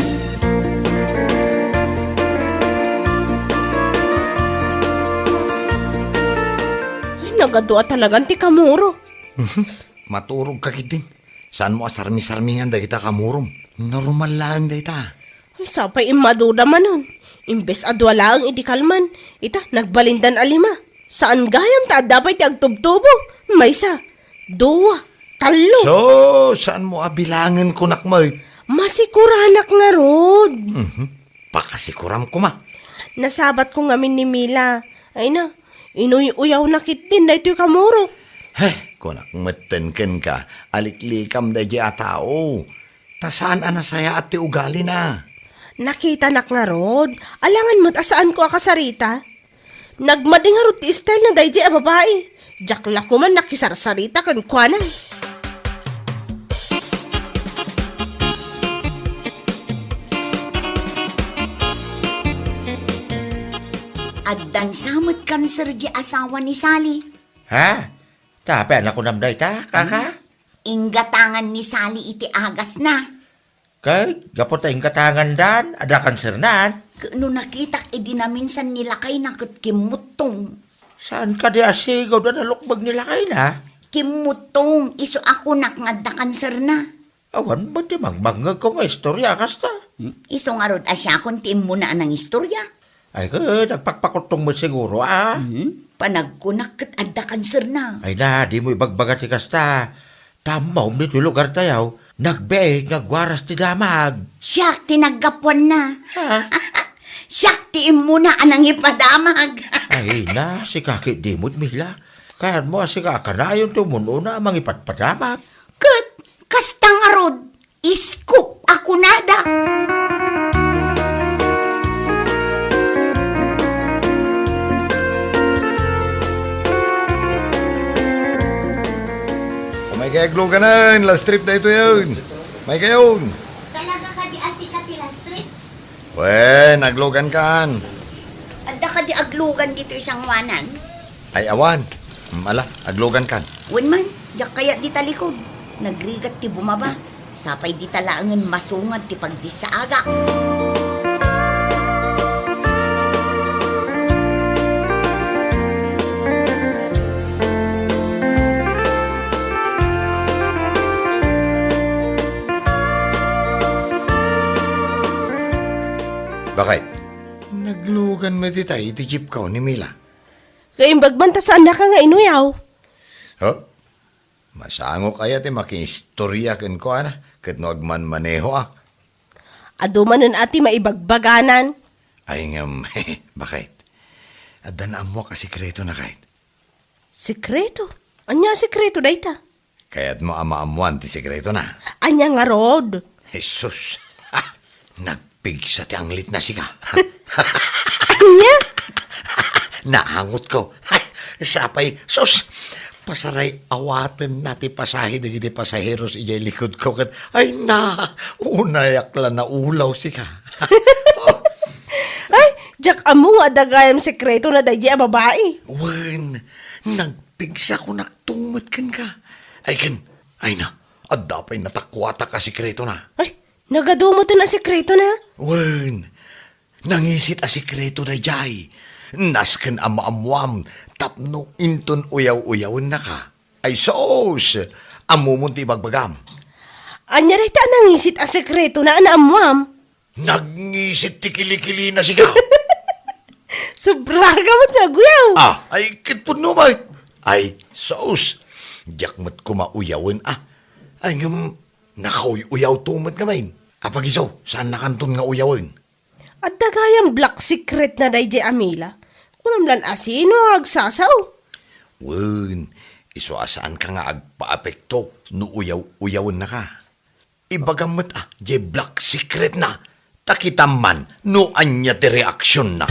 Ay, nagadu a talagan ti kamuro. Maturog ka ketdin. Saanmo a sarmisarmingan dagita kamurom. Normal laeng dayta. Ay, sapay immaduda manen. Imbes a dua laeng idi kalman, ita, nagbalindan a lima. Saan gayam ta adda pay ti agtubtubo. Maysa, dua, tallo. So, saanmo a bilangen kunak met? Masikuranak ngarud. Mhm. Pakasikuram koma. Nasabatko ngamin ni Mila. Ay na, inuy-uyawna ketdin daytoy kamurok. Heh, kunak metten kenka, aliklikam daydiay a tao. Ta saan a nasayaat ti ugalina. Nakitanak ngarud, alangan met a saanko a kasarita. Nagmadi ngarud ti style na daydiay a babai. Diak la koman nakisarsarita kenkuana. Addan sa met kanser di asawa ni Sally. Ha? Tapay a nakunam dayta, kaka? Inggatangan ni Sally iti agasna. Ket gapu ta inggatangandan, adda kansernan. Ket no nakitak idi naminsan ni lakayna ket kimmuttong. Saan kadi a sigud a nalukbeg ni lakayna? Kimmuttong, isu a kunak nga adda kanserna. Awan met ti mangmangngegko nga istorya kasta. Hmm? Isu ngarud a siakon ti immuna a nangistorya. Ay, ket agpakpakuttong met siguro, a? Hmm? Panagkunak ket adda kanserna. Ay na, dimo ibagbaga ti kasta. Ta ammom ditoy lugartayo, nagbiit nga agwaras ti damag. Siak ti naggapuanna. Ha? Siak ti immuna a nangipadamag. Ay na, sika ket dimo met, Mila. Kaanmo a sika a kanayon ti umun-una a mangipadpadamag. Ket kasta ngarud, scoop a kunada. Umaykayo agluganen, last trip daytoyen. Umaykayon. Talaga kadi a sika ti last trip? Wen, aglugankan. Adda kadi aglugan ditoy sanguanan? Ay, awan. Mm, ala, aglugankan. Wen man, diak kayat dita likod. Nagrigat ti bumaba. Sapay dita laengen masungad ti pagdissaagak. Bakit? Naglugan Kan met itay iti jeepko ni Mila. Kaimbag man ta saannaka nga inuyaw. Huh? Masangok aya ti makiistorya kenkuana ket no agmanmanehoak? Adu manen a ti maibagbaganan. Ay ngem, bakit? Adda naammoak a sikretona kayat. Sikreto? Ania a sikreto dayta? Kayatmo a maammoan ti sikretona? Ania ngarud? Jesus! Ah, nagpigsa ti anglitna sika. Ania? Naangotko. Ay, sapay, sus! Pasaray-awatenna ti pasahe dagiti pasaheros idiay likudko ket, ay na, unayak la naulaw sika. Ay, diak ammo nga adda gayam sekretona daydiay a babai. Wen, nagpigsakonak met kenka. Ay ken, ay na, adda pay natakuatak a sekretona. Ay, nagadu met a sekretona? Wen, nangisit a sekreto daydiay. Nasken a maammoam tapno inton uyaw-uyawennaka. Ay sus! Ammomon ti ibagbagam. Ania dayta a nangisit a sekretona a naammoam? Nagngisit ti kilikilina sika. Sobraka met nga aguyaw. Ah, ay, ket pudno met. Ay, sus! Diak met koma uyawen, ah. Ay, ngem, nakauy-uyawto met ngamin. Apag isu, saannakanton nga uyawen? Adda gayam black secretna daydiay a Mila. Kunam lan a sino nga agsasao. Wen, isu a saanka nga agpaapekto no uyaw-uyawennaka. Ibagam met a, diay black secretna. Ta kitam man no ania ti reaksionna.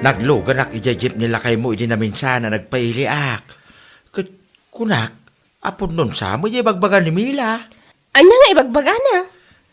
Nagluganak idiay jeep ni lakaymo idi naminsan a nagpailiak. Ket kunak, a pudno sa met diay ibagbaga ni Mila. Ania nga ibagbagana?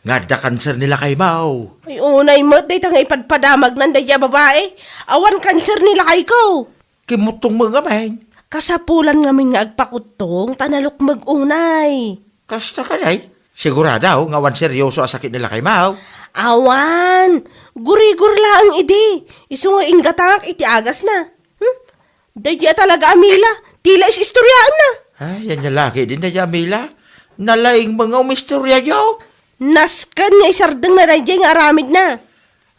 Nga adda kanser ni lakaymo. Ay, unay met dayta nga ipadpadamagnan daydiay a babai. Awan kanser ni lakayko. Kimmuttong met ngamin. Kasapulan ngamin nga agpakuttong ta nalukmeg unay. Kasta kadi? Sigurado nga awan seryoso a sakit ni lakaymo? Awan. Gurigor laeng idi. Isu nga inggatangak iti agasna. Hmm? Daydiay a talaga a Mila, ti la is-istoryaenna. Ay, ania la ketdin daydiay a Mila? Nalaing met nga umistoryayo. Nasken nga isardengna daydiay nga aramidna.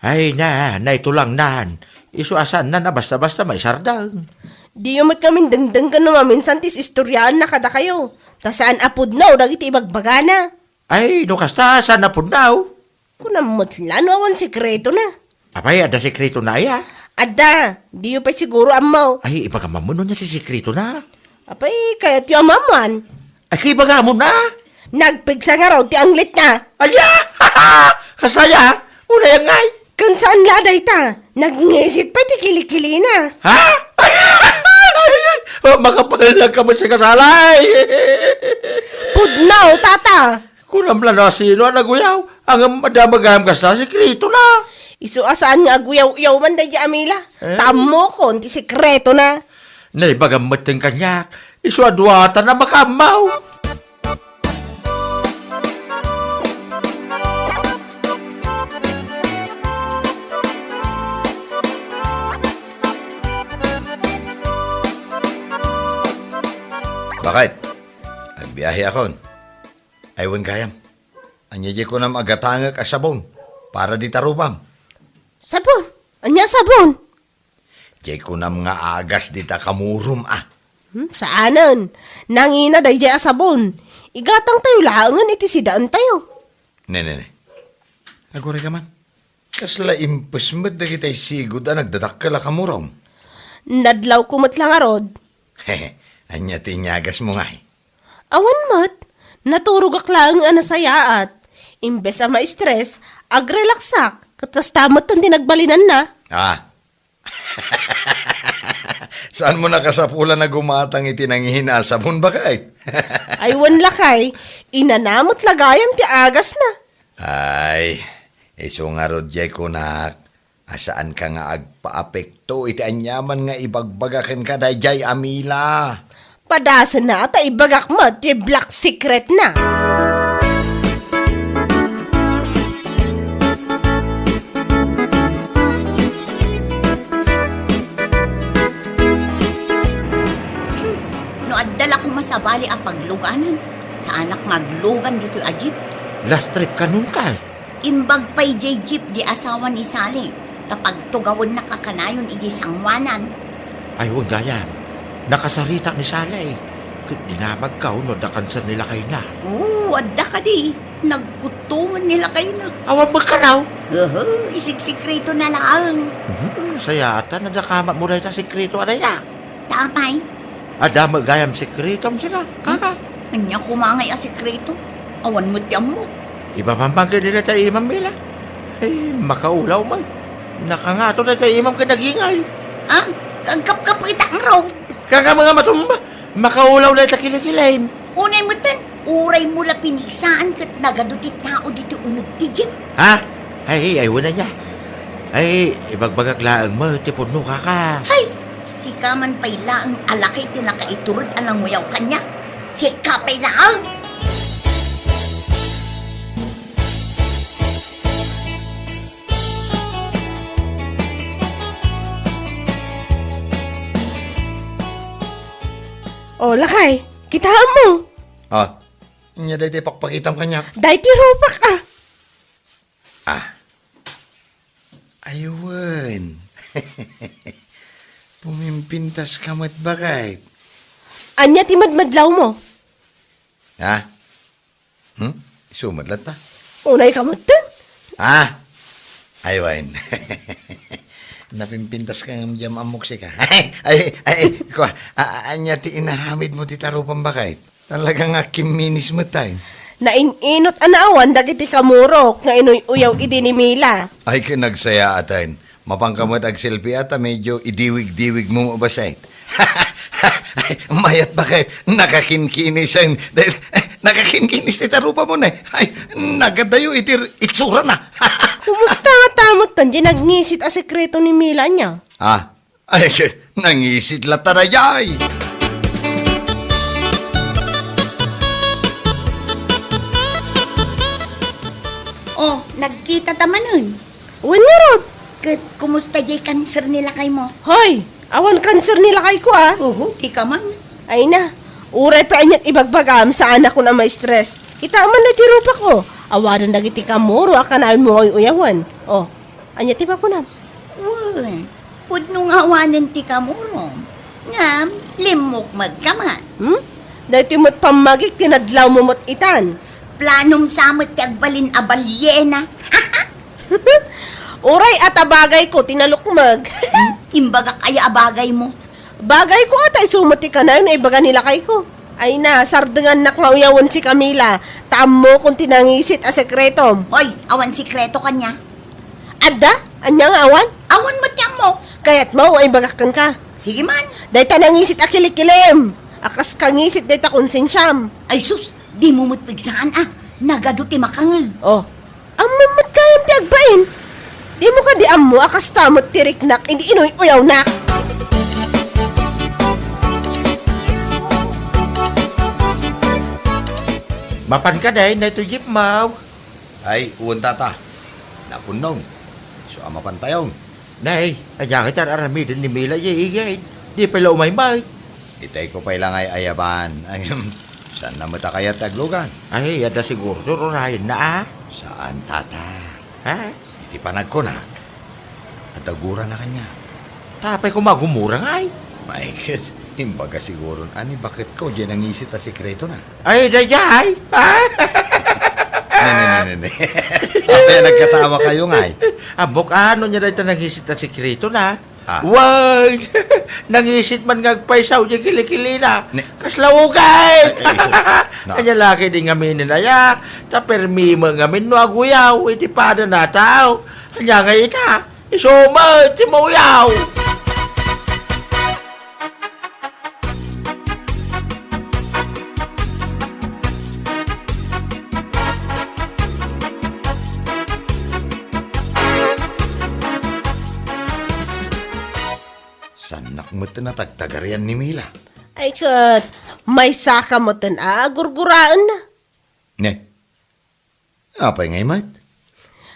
Ay na, naitulangnan. Isu a saanna a basta-basta maisardeng. Diyo met ngamin dengdenggen no maminsan ti is-istoryaenna kadakayo. Ta saan a pudno dagiti ibagbagana. Ay, no kasta, saan a pudno? Kunam met la no awan sekretona. Apay, adda sekretona aya? Adda, diyo pay siguro ammo. Ay, ibagam ammo no ania ti sekretona. Apay, kayatyo a maammoan? Ay, kaibagamon a? Nagpigsa ngarud ti anglitna. Aya! Kasta aya? Unay ngay. Ken saan la dayta? Nagngisit pay ti kilikilina. Ha? Makapangelek ka met sa kasalay. Pudno, tata. Kunam la no asino a naguyaw, ngem adda met gayam kasta sekretona. Isu a saan nga aguyaw-uyaw man daydiay a Mila. Eh? Ta ammokon ti sekretona. Naibagam met ti kaniak, isu a duatan a makaammo. Bakit? Agbiaheakon. Ay, wen gayam. Ania diay kunam a gatangek a sabon para dita rupam? Sabon? Ania a sabon? Diay kunam nga agas dita kamurom a. Hmm, saanen. Nangina daydiay a sabon. Igatangtayo laengen iti sidaentayo. Ne, ne, ne. Aguray ka man. Kasla impes met dagitay sigud a nagdadakkel a kamurom. Nadlawko met la ngarud. Ania ti inyagasmo ngay? Awan met. Naturogak laeng a nasayaat. Imbes a ma-stress, agrelaxak. Ket kasta met ti nagbalinanna. Ah, saanmo nakasapulan a gumatang iti nangina a sabon, baket? Ay, wen lakay, inana met la gayam ti agasna. Ay, isu ngarud diay kunak, a saanka nga agpaapekto iti aniaman nga ibagbaga kenka daydiay a Mila. Padasenna ta ibagak met ti black secretna. Hmm, no adda la koma Abali a pagluganan. Saanak nga aglugan ditoy a jeep. Last trip ka nunka? Imbag pay jay jeep di asawa ni Sally. Ta pagtugawennak a kanayon iti sangoanan. Ay, wen gayam. Nakasaritak ni Sally. Ket dinamagka no adda kanser ni lakayna. Oo, adda kadi. Nagkutongen ni lakayna. Awan met kanaw? Oho, isigsikreto na laeng. Mhm, sayaatan, adda kamatmo dayta sikreto a dayta. Ta apay? Adda met gayam sikretom sika, kaka. Ania koma ngay a sikreto? Awan met ti ammok. Ibabambang ket dayta imam, Mila. Ay, makaulaw man. Nakangato dayta imam ket nagingay. Ah, agkapkapetak ngarud. Kaka, mga matumba. Makaulaw dayta kilikilim. Unay metten, uray mo la pinigsaan ket nagadu ti tao ditoy uneg ti jeep. Ha? Ay, ay, wen ania. Ay, ibagbagak laeng met ti pudno, kaka. Hay, sika man pay laeng a laki ti nakaitured a nanguyaw kaniak. Sika pay laeng. O, lakay, kitaem mo. Ah, ania dayta ipakpakitam kaniak? Dayta rupak, ah. Ah. Ay wen. Pumimpintas ka met, baket. Ania ti madmadlaw mo? Ha? Hmm? Isu met latta? Unay ka metten? Ah! Ay wen. Napimpintas ka ngem diam ammok sika. Ay, ay, ay, kua, a-, a-, ania ti inaramid mo ti tarupam, baket? Talaga nga kimminis met, ay. Nain-inot a naawan dagiti kamurok nga inuy-uyaw idi ni Mila. Ay, ket nagsayaat, ay. Mapanka met agselfie ta medio idiwig-diwig mo, baket. Mayat, baket. Nakakinkinisen. Nakakinkinis ti tarupam, ne. Ay, nagadayo iti itsurana. Kumusta ngata metten ti nangisit a sekreto ni Mila, ania? Ah, Ay, nangisit latta daydiay. Oh, nagkita ta manen. Wen ngarud. Ket kumusta diay kanser ni lakay mo? Hoy, awan kanser ni lakay ko, ah. Uhu, ti ka man. Ay na, uray pay aniat ibagbagam, saanak a ma-stress. Kitaem man ti rupak, oh. Awanen dagiti kamuro a kanayon mo nga uyawen. Oh, Ania ti makunam? Wen, pudno nga awanen ti kamurom. Ngem, limmukmeg ka met. Hmm? Daytoy met pammagik ti nadlaw mo met itan. Planom sa met ti agbalin a balyena. Uray a ta bagay ko ti nalukmeg. Hmm? Imbagak aya a bagay mo? Bagay ko a ta isu met ti kanayon a ibaga ni lakay ko. Ay na, sardengannak nga uyawen si Camila, ta ammokon ti nangisit a sekretom. Hoy, awan sekreto kania? Adda? Ania nga awan? Awan met ti ammok. Kayatmo a ibagak kenka? Sige man. Dayta nangisit a kilikilim. A kas kangisit dayta konsensiam. Ay sus, dimo met pigsaan a. Nagadu ti makangeg. Oh, Ammom met gayam ti agbain. Dimo kadi ammo a kasta met ti riknak idi inuy-uyawnak? Mapan kadi daytoy jeep mo? Ay, wen tata. Napunnon. Isu a mapantayon. Nay, ania ngay ti ar-aramiden ni Mila idiay igid? Di pay la umaymay. Itay ko pay la ngay ayaban. Ngem, saanna met a kayat ti aglugan? Ay, adda siguro ti urayenna, a? Saan, tata. Ha? Iti panagkunak, adda gurana kaniak. Apay koma a gumura ngay? Maikit, imbaga siguron a ni baketko diay nangisit a sekretona. Ay, daydiay! Ne, ne, ne, ne, ne. Apay a nagkatawakayo ngay? Ammok a no ania dayta nangisit a sekretona. Ah. Wen! Nangisit man nga agpaysaw diay kilikilina. Ne- Kasla ugay! Ay, ay, isu-, na- Ania la ketdi ngamin aya? Ta permi met ngamin no aguyaw iti padana a tao. Ania ngay ita? Isu met ti mauyaw! Saannak met a tagtagarian ni Mila. Ay ket, maysaka met a agurguraenna. Ne? Apay ngay met?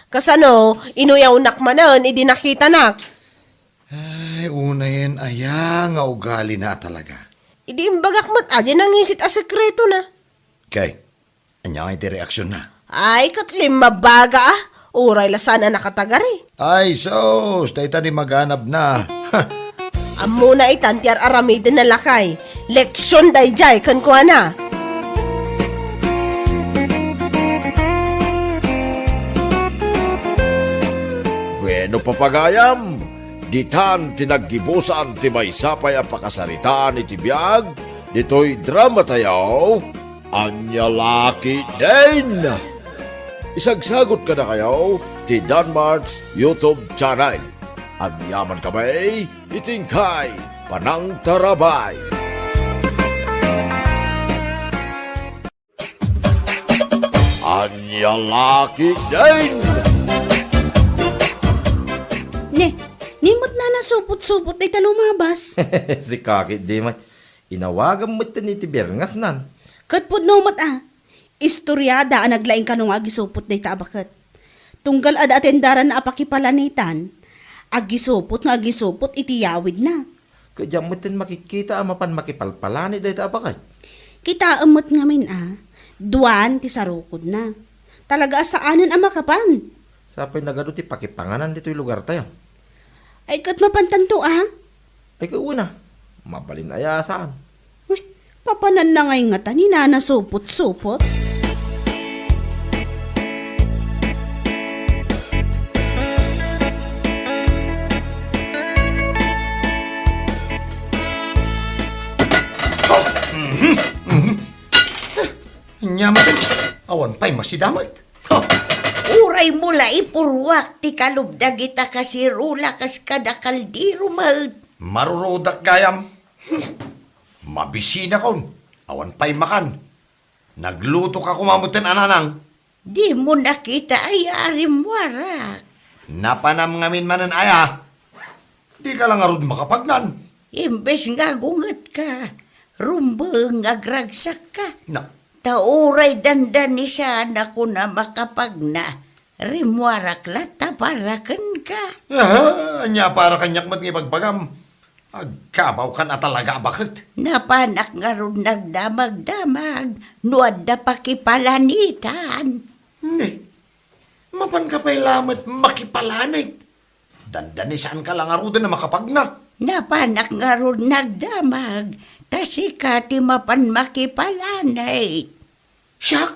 Kasano, inuyawnak manen idi nakitanak. Ay, unayen aya nga ugalina a talaga. Idi imbagak met a diay nangisit a sekretona. Kay, ania ngay ti reaksionna? Ay, ket limmabaga a. Uray la saan a nakatagari. Ay, sus, dayta di maganabna. Ammona itan ti ar-aramidenna, lakay. Leksion daydiay kenkuana. Bueno, papagayam, ditan ti naggibusan ti maysa pay a pakasaritaan iti biag ditoy dramatayo, Ania La Ketdin. Isagsagut kadakayo ti Danmart's YouTube channel. Agyaman kami iti inkay panangtarabay. Ania La Ketdin! Ne, ni met a nasupot-supot dayta lumabas. Sika ketdi met. Inawagam metten iti birngasnan. Ket pudno met a, istoriada a naglaing kano nga agisupot dayta a baket. Tunggal adda atendaranna a pakipalanitan, agisupot nga agisupot iti yawidna. Ket diak metten makikkita a mapan makipalpalanit dayta a baket. Kitaem met ngamin a, duan ti sarukodna. Talaga a saanen a makapan. Sapay nagadu ti pakipanganan ditoy lugartayo. Ay, ket mapantanto a? Ay, ket wen a. Mabalin aya a saan. Uy, papananna ngay ngata ni Nana Supot-supot? Ania met, awan pay masidamet. Uray mo la ipurruak ti kalub dagita kasirula kas kada kaldero met. Marurudak gayam. Mabisinakon. Awan pay makan. Naglutoka koma metten a nanang. Dimo nakita aya a rimmuarak? Napanam ngamin manen aya. Dika la ngarud makapagnan. Imbes nga agungetka, rumbeng nga agragsakka. Na. Ta uray dandanisanakon a makapagna, rimmuarak latta para kenka. Aha, ania para kaniak met nga ibagbagam? Agkabawkan a talaga a baket. Napanak ngarud nagdamagdamag no adda pakipalanitan. Ne, mapanka pay lamet makipalanit. Dandanisaanka la ngaruden a makapagna. Napanak ngarud nagdamag, ta sika ti mapan makipalanit. Siak?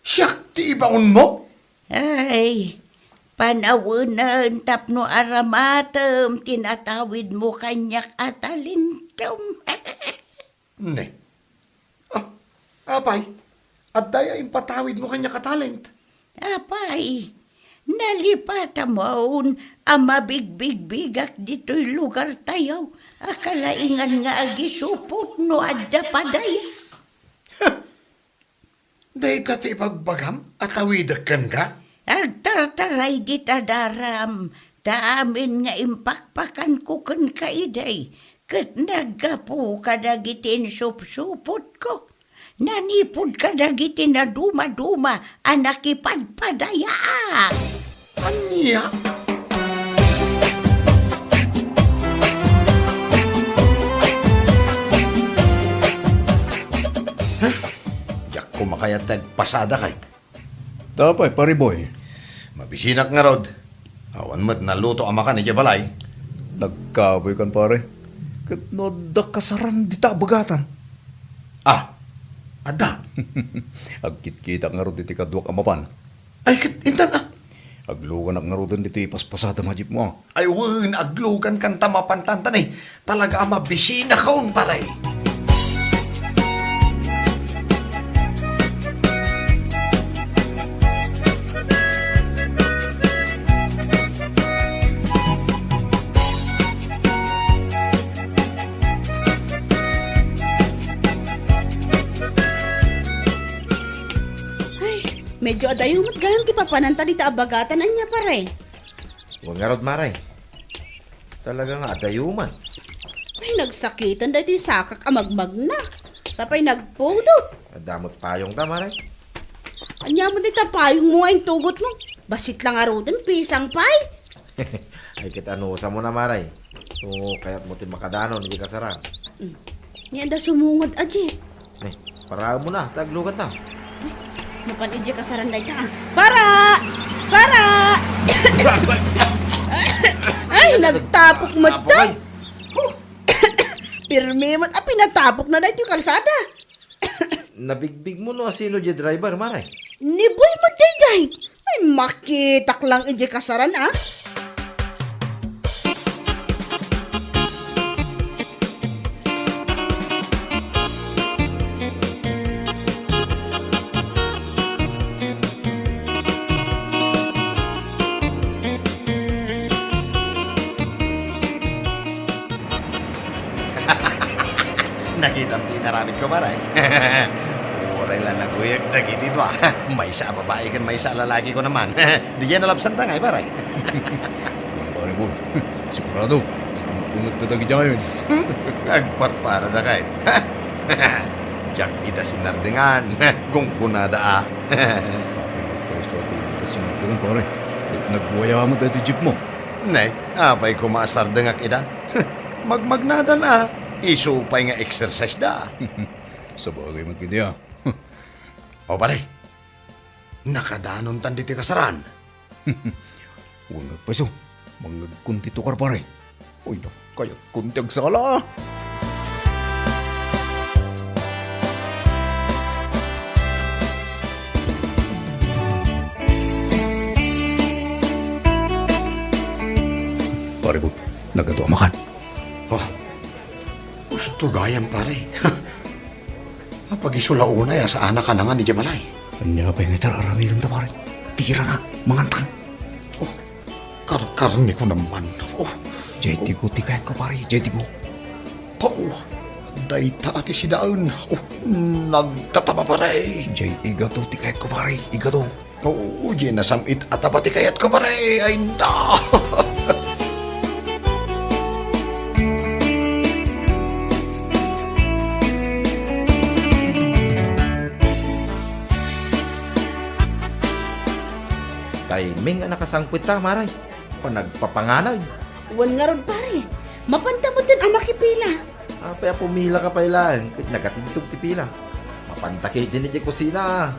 Siak ti ibaonmo? Ay, panawenen tapno aramatem ti natawidmo kaniak a talentom. Ne. Ah, apay, adda aya impatawidmo kaniak a talent? Apay, nalipatamon a mabigbigbigak ditoy lugartayo a kalaingan nga agisupot no adda padaya. Dayta ti ibagbagam a tawidek kenka? Agtartaray dita daram, ta amin nga impakpakanko kenka idi, ket naggapu kadagiti insupsupotko. Nanipod kadagiti nadumaduma a nakipadpadayaak. Ania? Huh? Diak koma kayat ti agpasada kay. Apay, Pare Boy? Mabisinak ngarud. Awan met naluto a makan idiay balay. Nagkabuy kan, pare. Ket no adda kasaran dita a bagatan? Ah, adda. Agkitkitak ngarud iti kaduak a mapan. Ay, ket intan, ah. Agluganak ngaruden ditoy paspasadam a jeepmo, ah. Ay, wen, aglugankan ta mapantan, eh. Talaga a mabisinakon, pare. Ay, medyo adayo met gayam ti papananta dita a bagatan, ania, pare? Wen ngarud, mare. Talaga nga adayo met. Ay, nagsakiten daytoy sakak a magmagna. Sapay nagpudot. Adda met payongta, mare. Ania met dayta payongmo nga intugotmo? Bassit la ngaruden, pisang pay. Ay, ket anusam na, mare. No kayatmo ti makadanon iti kasaran. Mm. Ania da sumungod a jeep? Ay, paraem mo na, ta aglugan ta. Mapan idiay kasaran dayta, ah. Para! Para! Ay, nagtapok met. Tapok, ay. Huh! Pirmi met a pinatapok na daytoy kalsada. Nabigbig mo no asino diay driver, Mare? Ni Boy met daydiay. Ay, makitak lang idiay kasaran, ah. Nakitam ti inaramid ko, pare. Uray la naguyag dagiti dua. Maysa a babai ken maysa a lalaki ko naman. Diay nalabsanta ngay, pare. Wen, pare Boy. Sigurado, nagunggunget ta dagidiayen. Agparparada kay. Diak ida sinardengan. Gunggonada a. Apay, apay, isu a dimo ida sinardengan, pare. Ket nagwaya met daytoy jeep mo. Ne, apay koma a sardengak ida? Magmagnadan a. Isu pay nga exercise da. Sabagay met ketdi a. O, pare. Nakadanontan ditoy kasaran. Wen, agpayso. Mangngegkon ti tukar, pare. Uy, no, kayatkon ti agsala. Pare Boy, nagadu a makan. Oh, gusto gayam, pare. Apagiso la unay a saanak a nangan idiay balay. Ania pay nga iti ar-aramidenta, pare? Tira na, mangantan. Oh, karkarneko naman. Oh. Jay tigo ti kayatko, pare. Jay tigo. Pao, dayta a ti sidaen. Oh, nagtataba, pare. Jay igato ti kayatko, pare. Igato. Oo, diay nasam-it a taba ti kayatko, pare. Ay, na! Timing a nakasangpet ta, Mare. Panagpapanganay. Wen ngarud, pare. Mapanta metten a makipila. Apay a pumila ka pay laeng ket nagatigtog ti pila. Mapanta ketdin idiay kusina.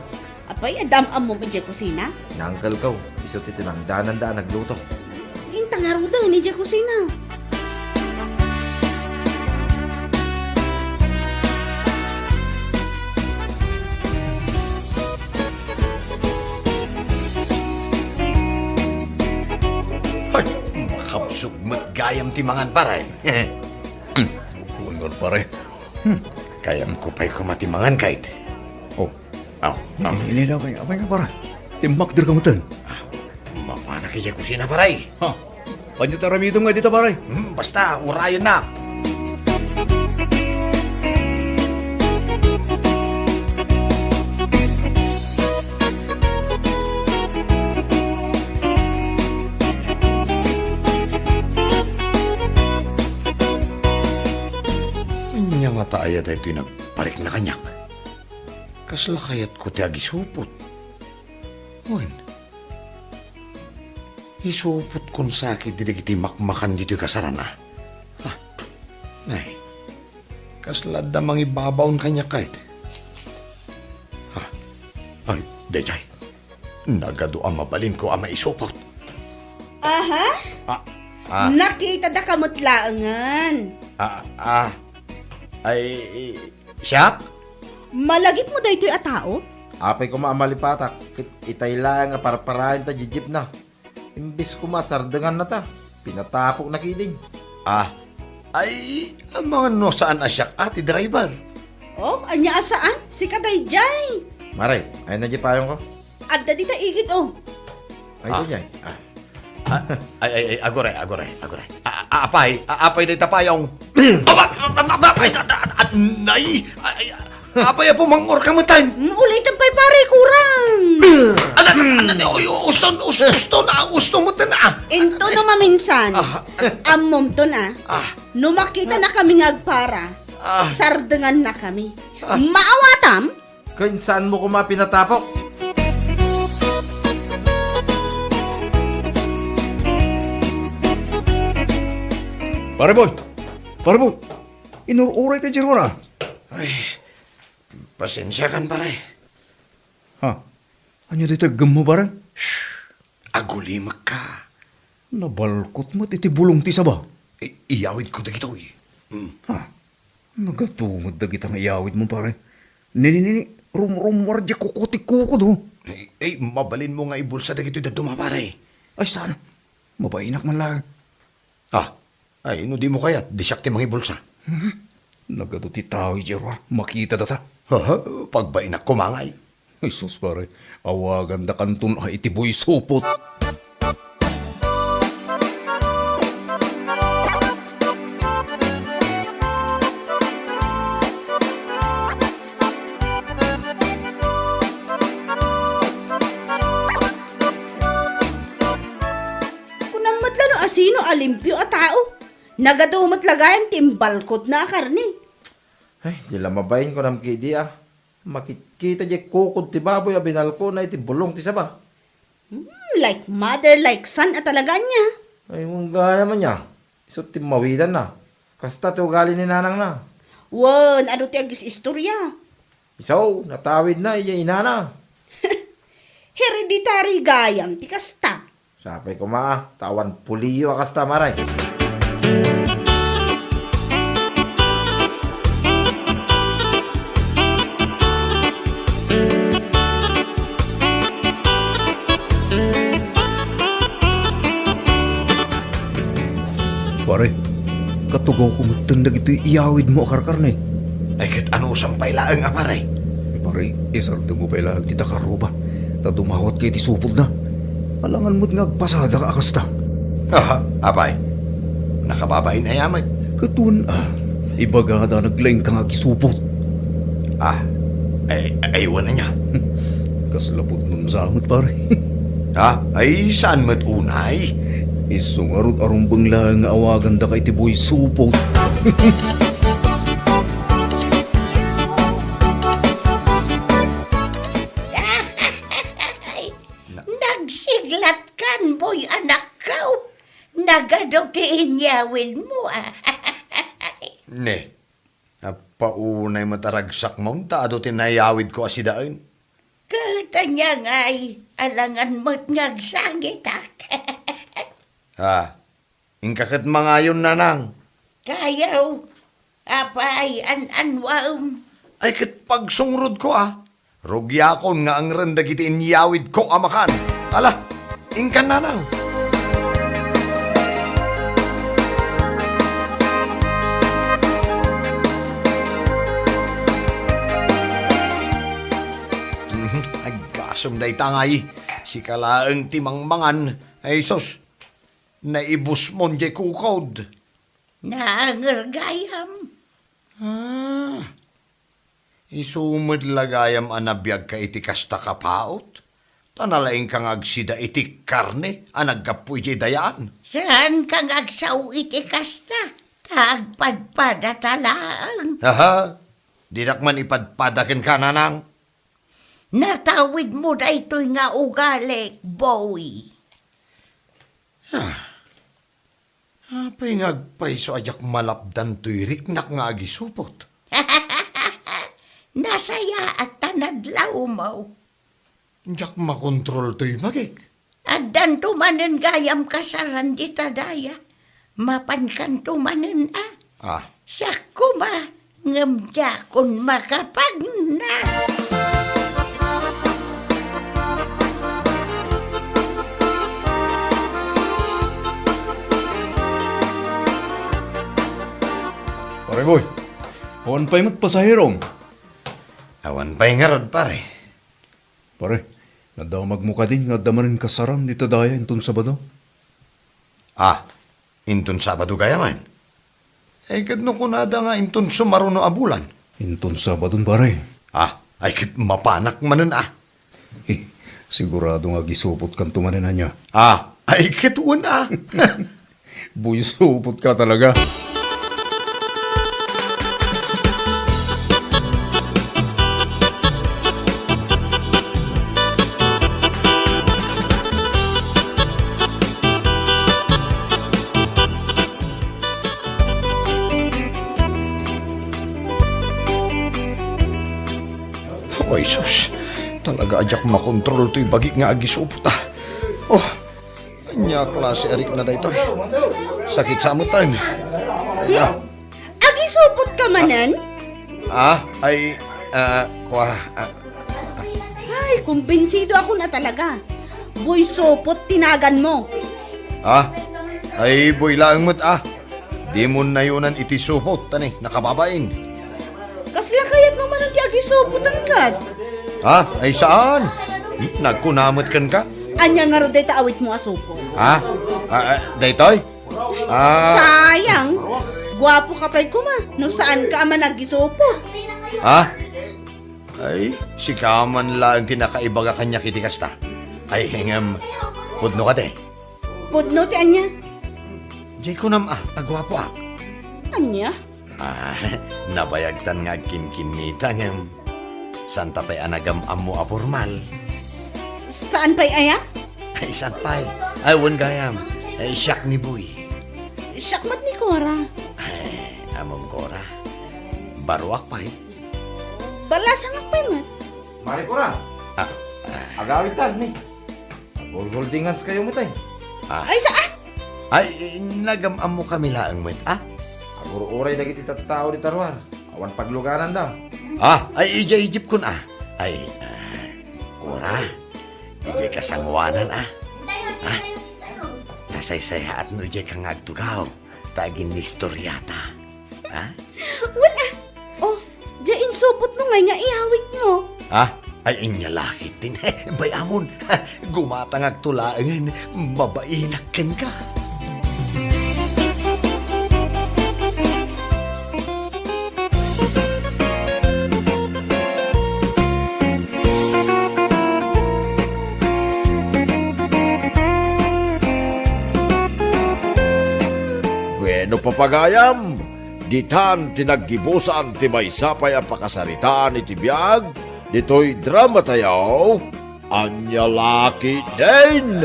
Apay, adda am-ammom idiay kusina? Ni uncle ko, isu ti tinangdananda a nagluto. Inta ngaruden idiay kusina. Ay, makabsog met gayam ti mangan, pare. Wen ngarud, pare. Hmm, kayatko pay koma ti mangan, kayat. Oh, Aw, aw. Ili, ili, apay, apay nga, pare? Timmakder ka metten. Ah, mapanak idiay kusina, pare. Ha? Ania ti aramidem nga dita, pare? Hmm, basta, urayennak. Ania ngata aya daytoy nagparikna kaniak? Kasla kayatko ti agisupot. Wen, isupotkon sa ketdi dagiti makmakan ditoy kasaran a. Ah, nay, kasla adda mangibabaon kaniak, kayat. Ah, ay, daydiay. Nagadu a mabalinko a maisupot. Aha? Ah, ah. Nakitada ka met laengen. Ah, ah. Ay, i-, Siak? Malagipmo daytoy a tao? Apay koma a malipatak, ket itay laeng a parparaenta diay jeepna. Imbes koma a sardengannata, pinatapokna ketdin. Ah, ay, amangan no saan a siak a ti driver. Oh, ania a saan? Sika daydiay. Mare, ayanna diay payongko. Adda dita igid, oh. Ay, ah. Daydiay. Ah. Ah, ay, ay, ay, aguray, aguray, aguray. Ah, ah, apay, ah, apay dayta payong. Aba, aba, aba, ay, ta, ta, ta, nay, ay, ay, apay a pumangngor ka metten? Mm, ulitem pay, pare, kurang. Ala, ala, ala, oy, uston, us-, uston, ah, uston metten, ah. Intono maminsan. Ah. Ammomton, ah. Ah. No makitanakami nga agpara, ah, sardengannakami. Ah. Maawatam? Ken saanmo koma pinatapok? Pare Boy! Pare Boy! Inur-uray ka diay ruar a. Ay, pasensiakan, pare. Ha? Ania daytoy aggemmo, pare? Shh! Agulimekka. Nabalkot met iti bulong ti saba. I-, iyawidko dagitoy. Hmm. Ha? Nagadu met dagita nga iyawidmo, pare. Nini, nini, rumrummuar diay kuko ti kukod, oh. Ay, ay, mabalinmo nga ibulsa dagitoy dadduma, pare. Ay, saan? Mabainak man laeng. Ah, ay, no dimo kayat, di siak ti mangibulsa. Hmm? Nagadu ti tao idiay ruar, makita data. Haha, pagbainak koma ngay. Jesus, pare, awagandakanton a iti buy supot. Kunam met la no asino a limpio a tao. Nagadu met la gayam ti imbalkotna a karne. Ay, di la mabain, kunam kadi a. Makitkita diay kukod ti baboy a binalkona iti bulong ti saba. Hmm, like mother, like son a talaga ania. Ay, wen gayam ania. Isu ti mawidanna. Kasta ti ugali ni nanangna. Wen, adu ti agis-istoria. Isu, natawidna idiay inana. Hereditary gayam ti kasta. Sapay koma, ta awan puliyo a kasta, mare. Pare, katugawko metten dagitoy iyawidmo a karkarne. Ay, ket anusam pay laeng a, pare? Ay, pare, isardengmo pay laeng ti takaruba, ta dumawatko iti supotna. Alangan met nga agpasadak a kasta. Aha, apay? Nakababain aya met? Ket wen a, ibagada naglaingka nga agisupot. Ah, ay, ay, wen ania? Kasla pudnonsa met, pare. Ha? Ay, saan met unay? Isu ngarud a rumbeng laeng nga awagandaka iti buy supot. Na- Nagsiglatkan, boy, anakko. Nagadu ti inyawidmo, a. Ne, appaunay met a ragsakmon ta adu ti nayawidko a sidaen. Ket ania ngay, alangan met nga agsangitak. Ha? Inka ket mangayon, nanang. Kayaw, apay, an-anuem? Ay, ket pagsungrodko, a. Rugiakon nga angren dagiti inyawidko a makan. Ala, inkan, nanang. Mhm, aggasem dayta ngay. Sika laeng ti mangmangan. Ay, sus. Naibusmon diay kukod. Naanger gayam. Ah, isu met la gayam a nabiagka iti kasta kapaut? Ta nalaingka nga agsida iti karne a naggapu idiay dayaan. Saanka nga agsao iti kasta, ta agpadpadata laeng. Aha, dinak man ipadpada kenka, nanang. Natawidmo daytoy nga ugalik, boy. Ah, apay nga agpayso a diak malapdan toy riknak nga agisupot? Nasayaat ta nadlawmo. Diak makontrol toy bagik. Addanto manen gayam kasaran dita daya. Mapankanto manen a. Ah. Siak koma, ngem diakon makapagna. Pare boy, awan pay met pasaherom? Awan pay ngarud, pare. Pare, nadamagmo kadi nga adda manen kasaran dita daya inton Sabado? Ah, inton Sabado gayam? Ay, ket no kunada nga inton sumaruno a bulan? Inton Sabadon, pare. Ah, ay, ket mapanak manen, a. Eh, sigurado nga agisupotkanto manen ania. Ah, ay, ket wen, a. Buy supot ka talaga. Ay, sus. Talaga a diak makontrol toy bagi nga agisupot, ah. Oh, ania klase a rikna daytoy? Sakit sa amutan. Ay, ah. Agisupot ka manen? Ah, ay, ah, kwa, ah. Ay, kumbinsido ako na talaga. Boy supot tinagan mo. Ah, ay, boy laeng met, ah. Dimo nayonan iti supot, tani, nakababain. Kasla kayat mo man ti agisupot, angkad? Ha? Ay, saan? Nagkuna met kenka? Ania ngarud dayta awit mo a supot? Ha? Ah, ah, daytoy? Ah. Sayang. Guapo ka pay koma, no saan ka a managisupot. Ha? Ay, sika man laeng ti nakaibaga kaniak iti kasta. Ay, ngem, pudno ka, te. Pudno ti ania? Jay kunam a, aguapoak. Ania? Ah, nabayagtan nga agkinkinnita, ngem santa pay a nagam-ammo a pormal. Saan pay aya? Ay, saan pay? Ay, wen gayam. Ay, siak ni Boy. Siak met ni Cora. Ay, amom Cora. Baroak pay. Balasangak pay met. Mari Cora. Ah, ah. Agawitan, ni. Agulguldingan kayo met, ay. Ah. Ay, saan? Ay, nagam-ammo kami laeng met, ah. Agur-uray dagiti tattao dita ruar. Awan paglugananda. Ah, ay, idiay jeepkon, ah. Ay, ah, Cora, idiay kasangoanan, ah. Ah, nasaysayaat no idiay ka nga agtugaw. Ta aginnistoryata. Ha? Wen, ah. Oh, diay insupot mo ngay nga iawit mo. Ha? Ay, inya lakit din. Bay-amon. Gumatangak to laengen. Mabainak kenka. Bueno, papagayam, ditan ti naggibusan ti maysa pay a pakasaritaan iti biag ditoy dramatayo, Ania Lakit Din.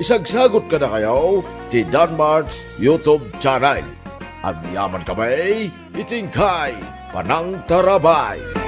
Isagsagut kadakayo ti Danmart's YouTube channel. Agyaman kami iti inkay panangtarabay.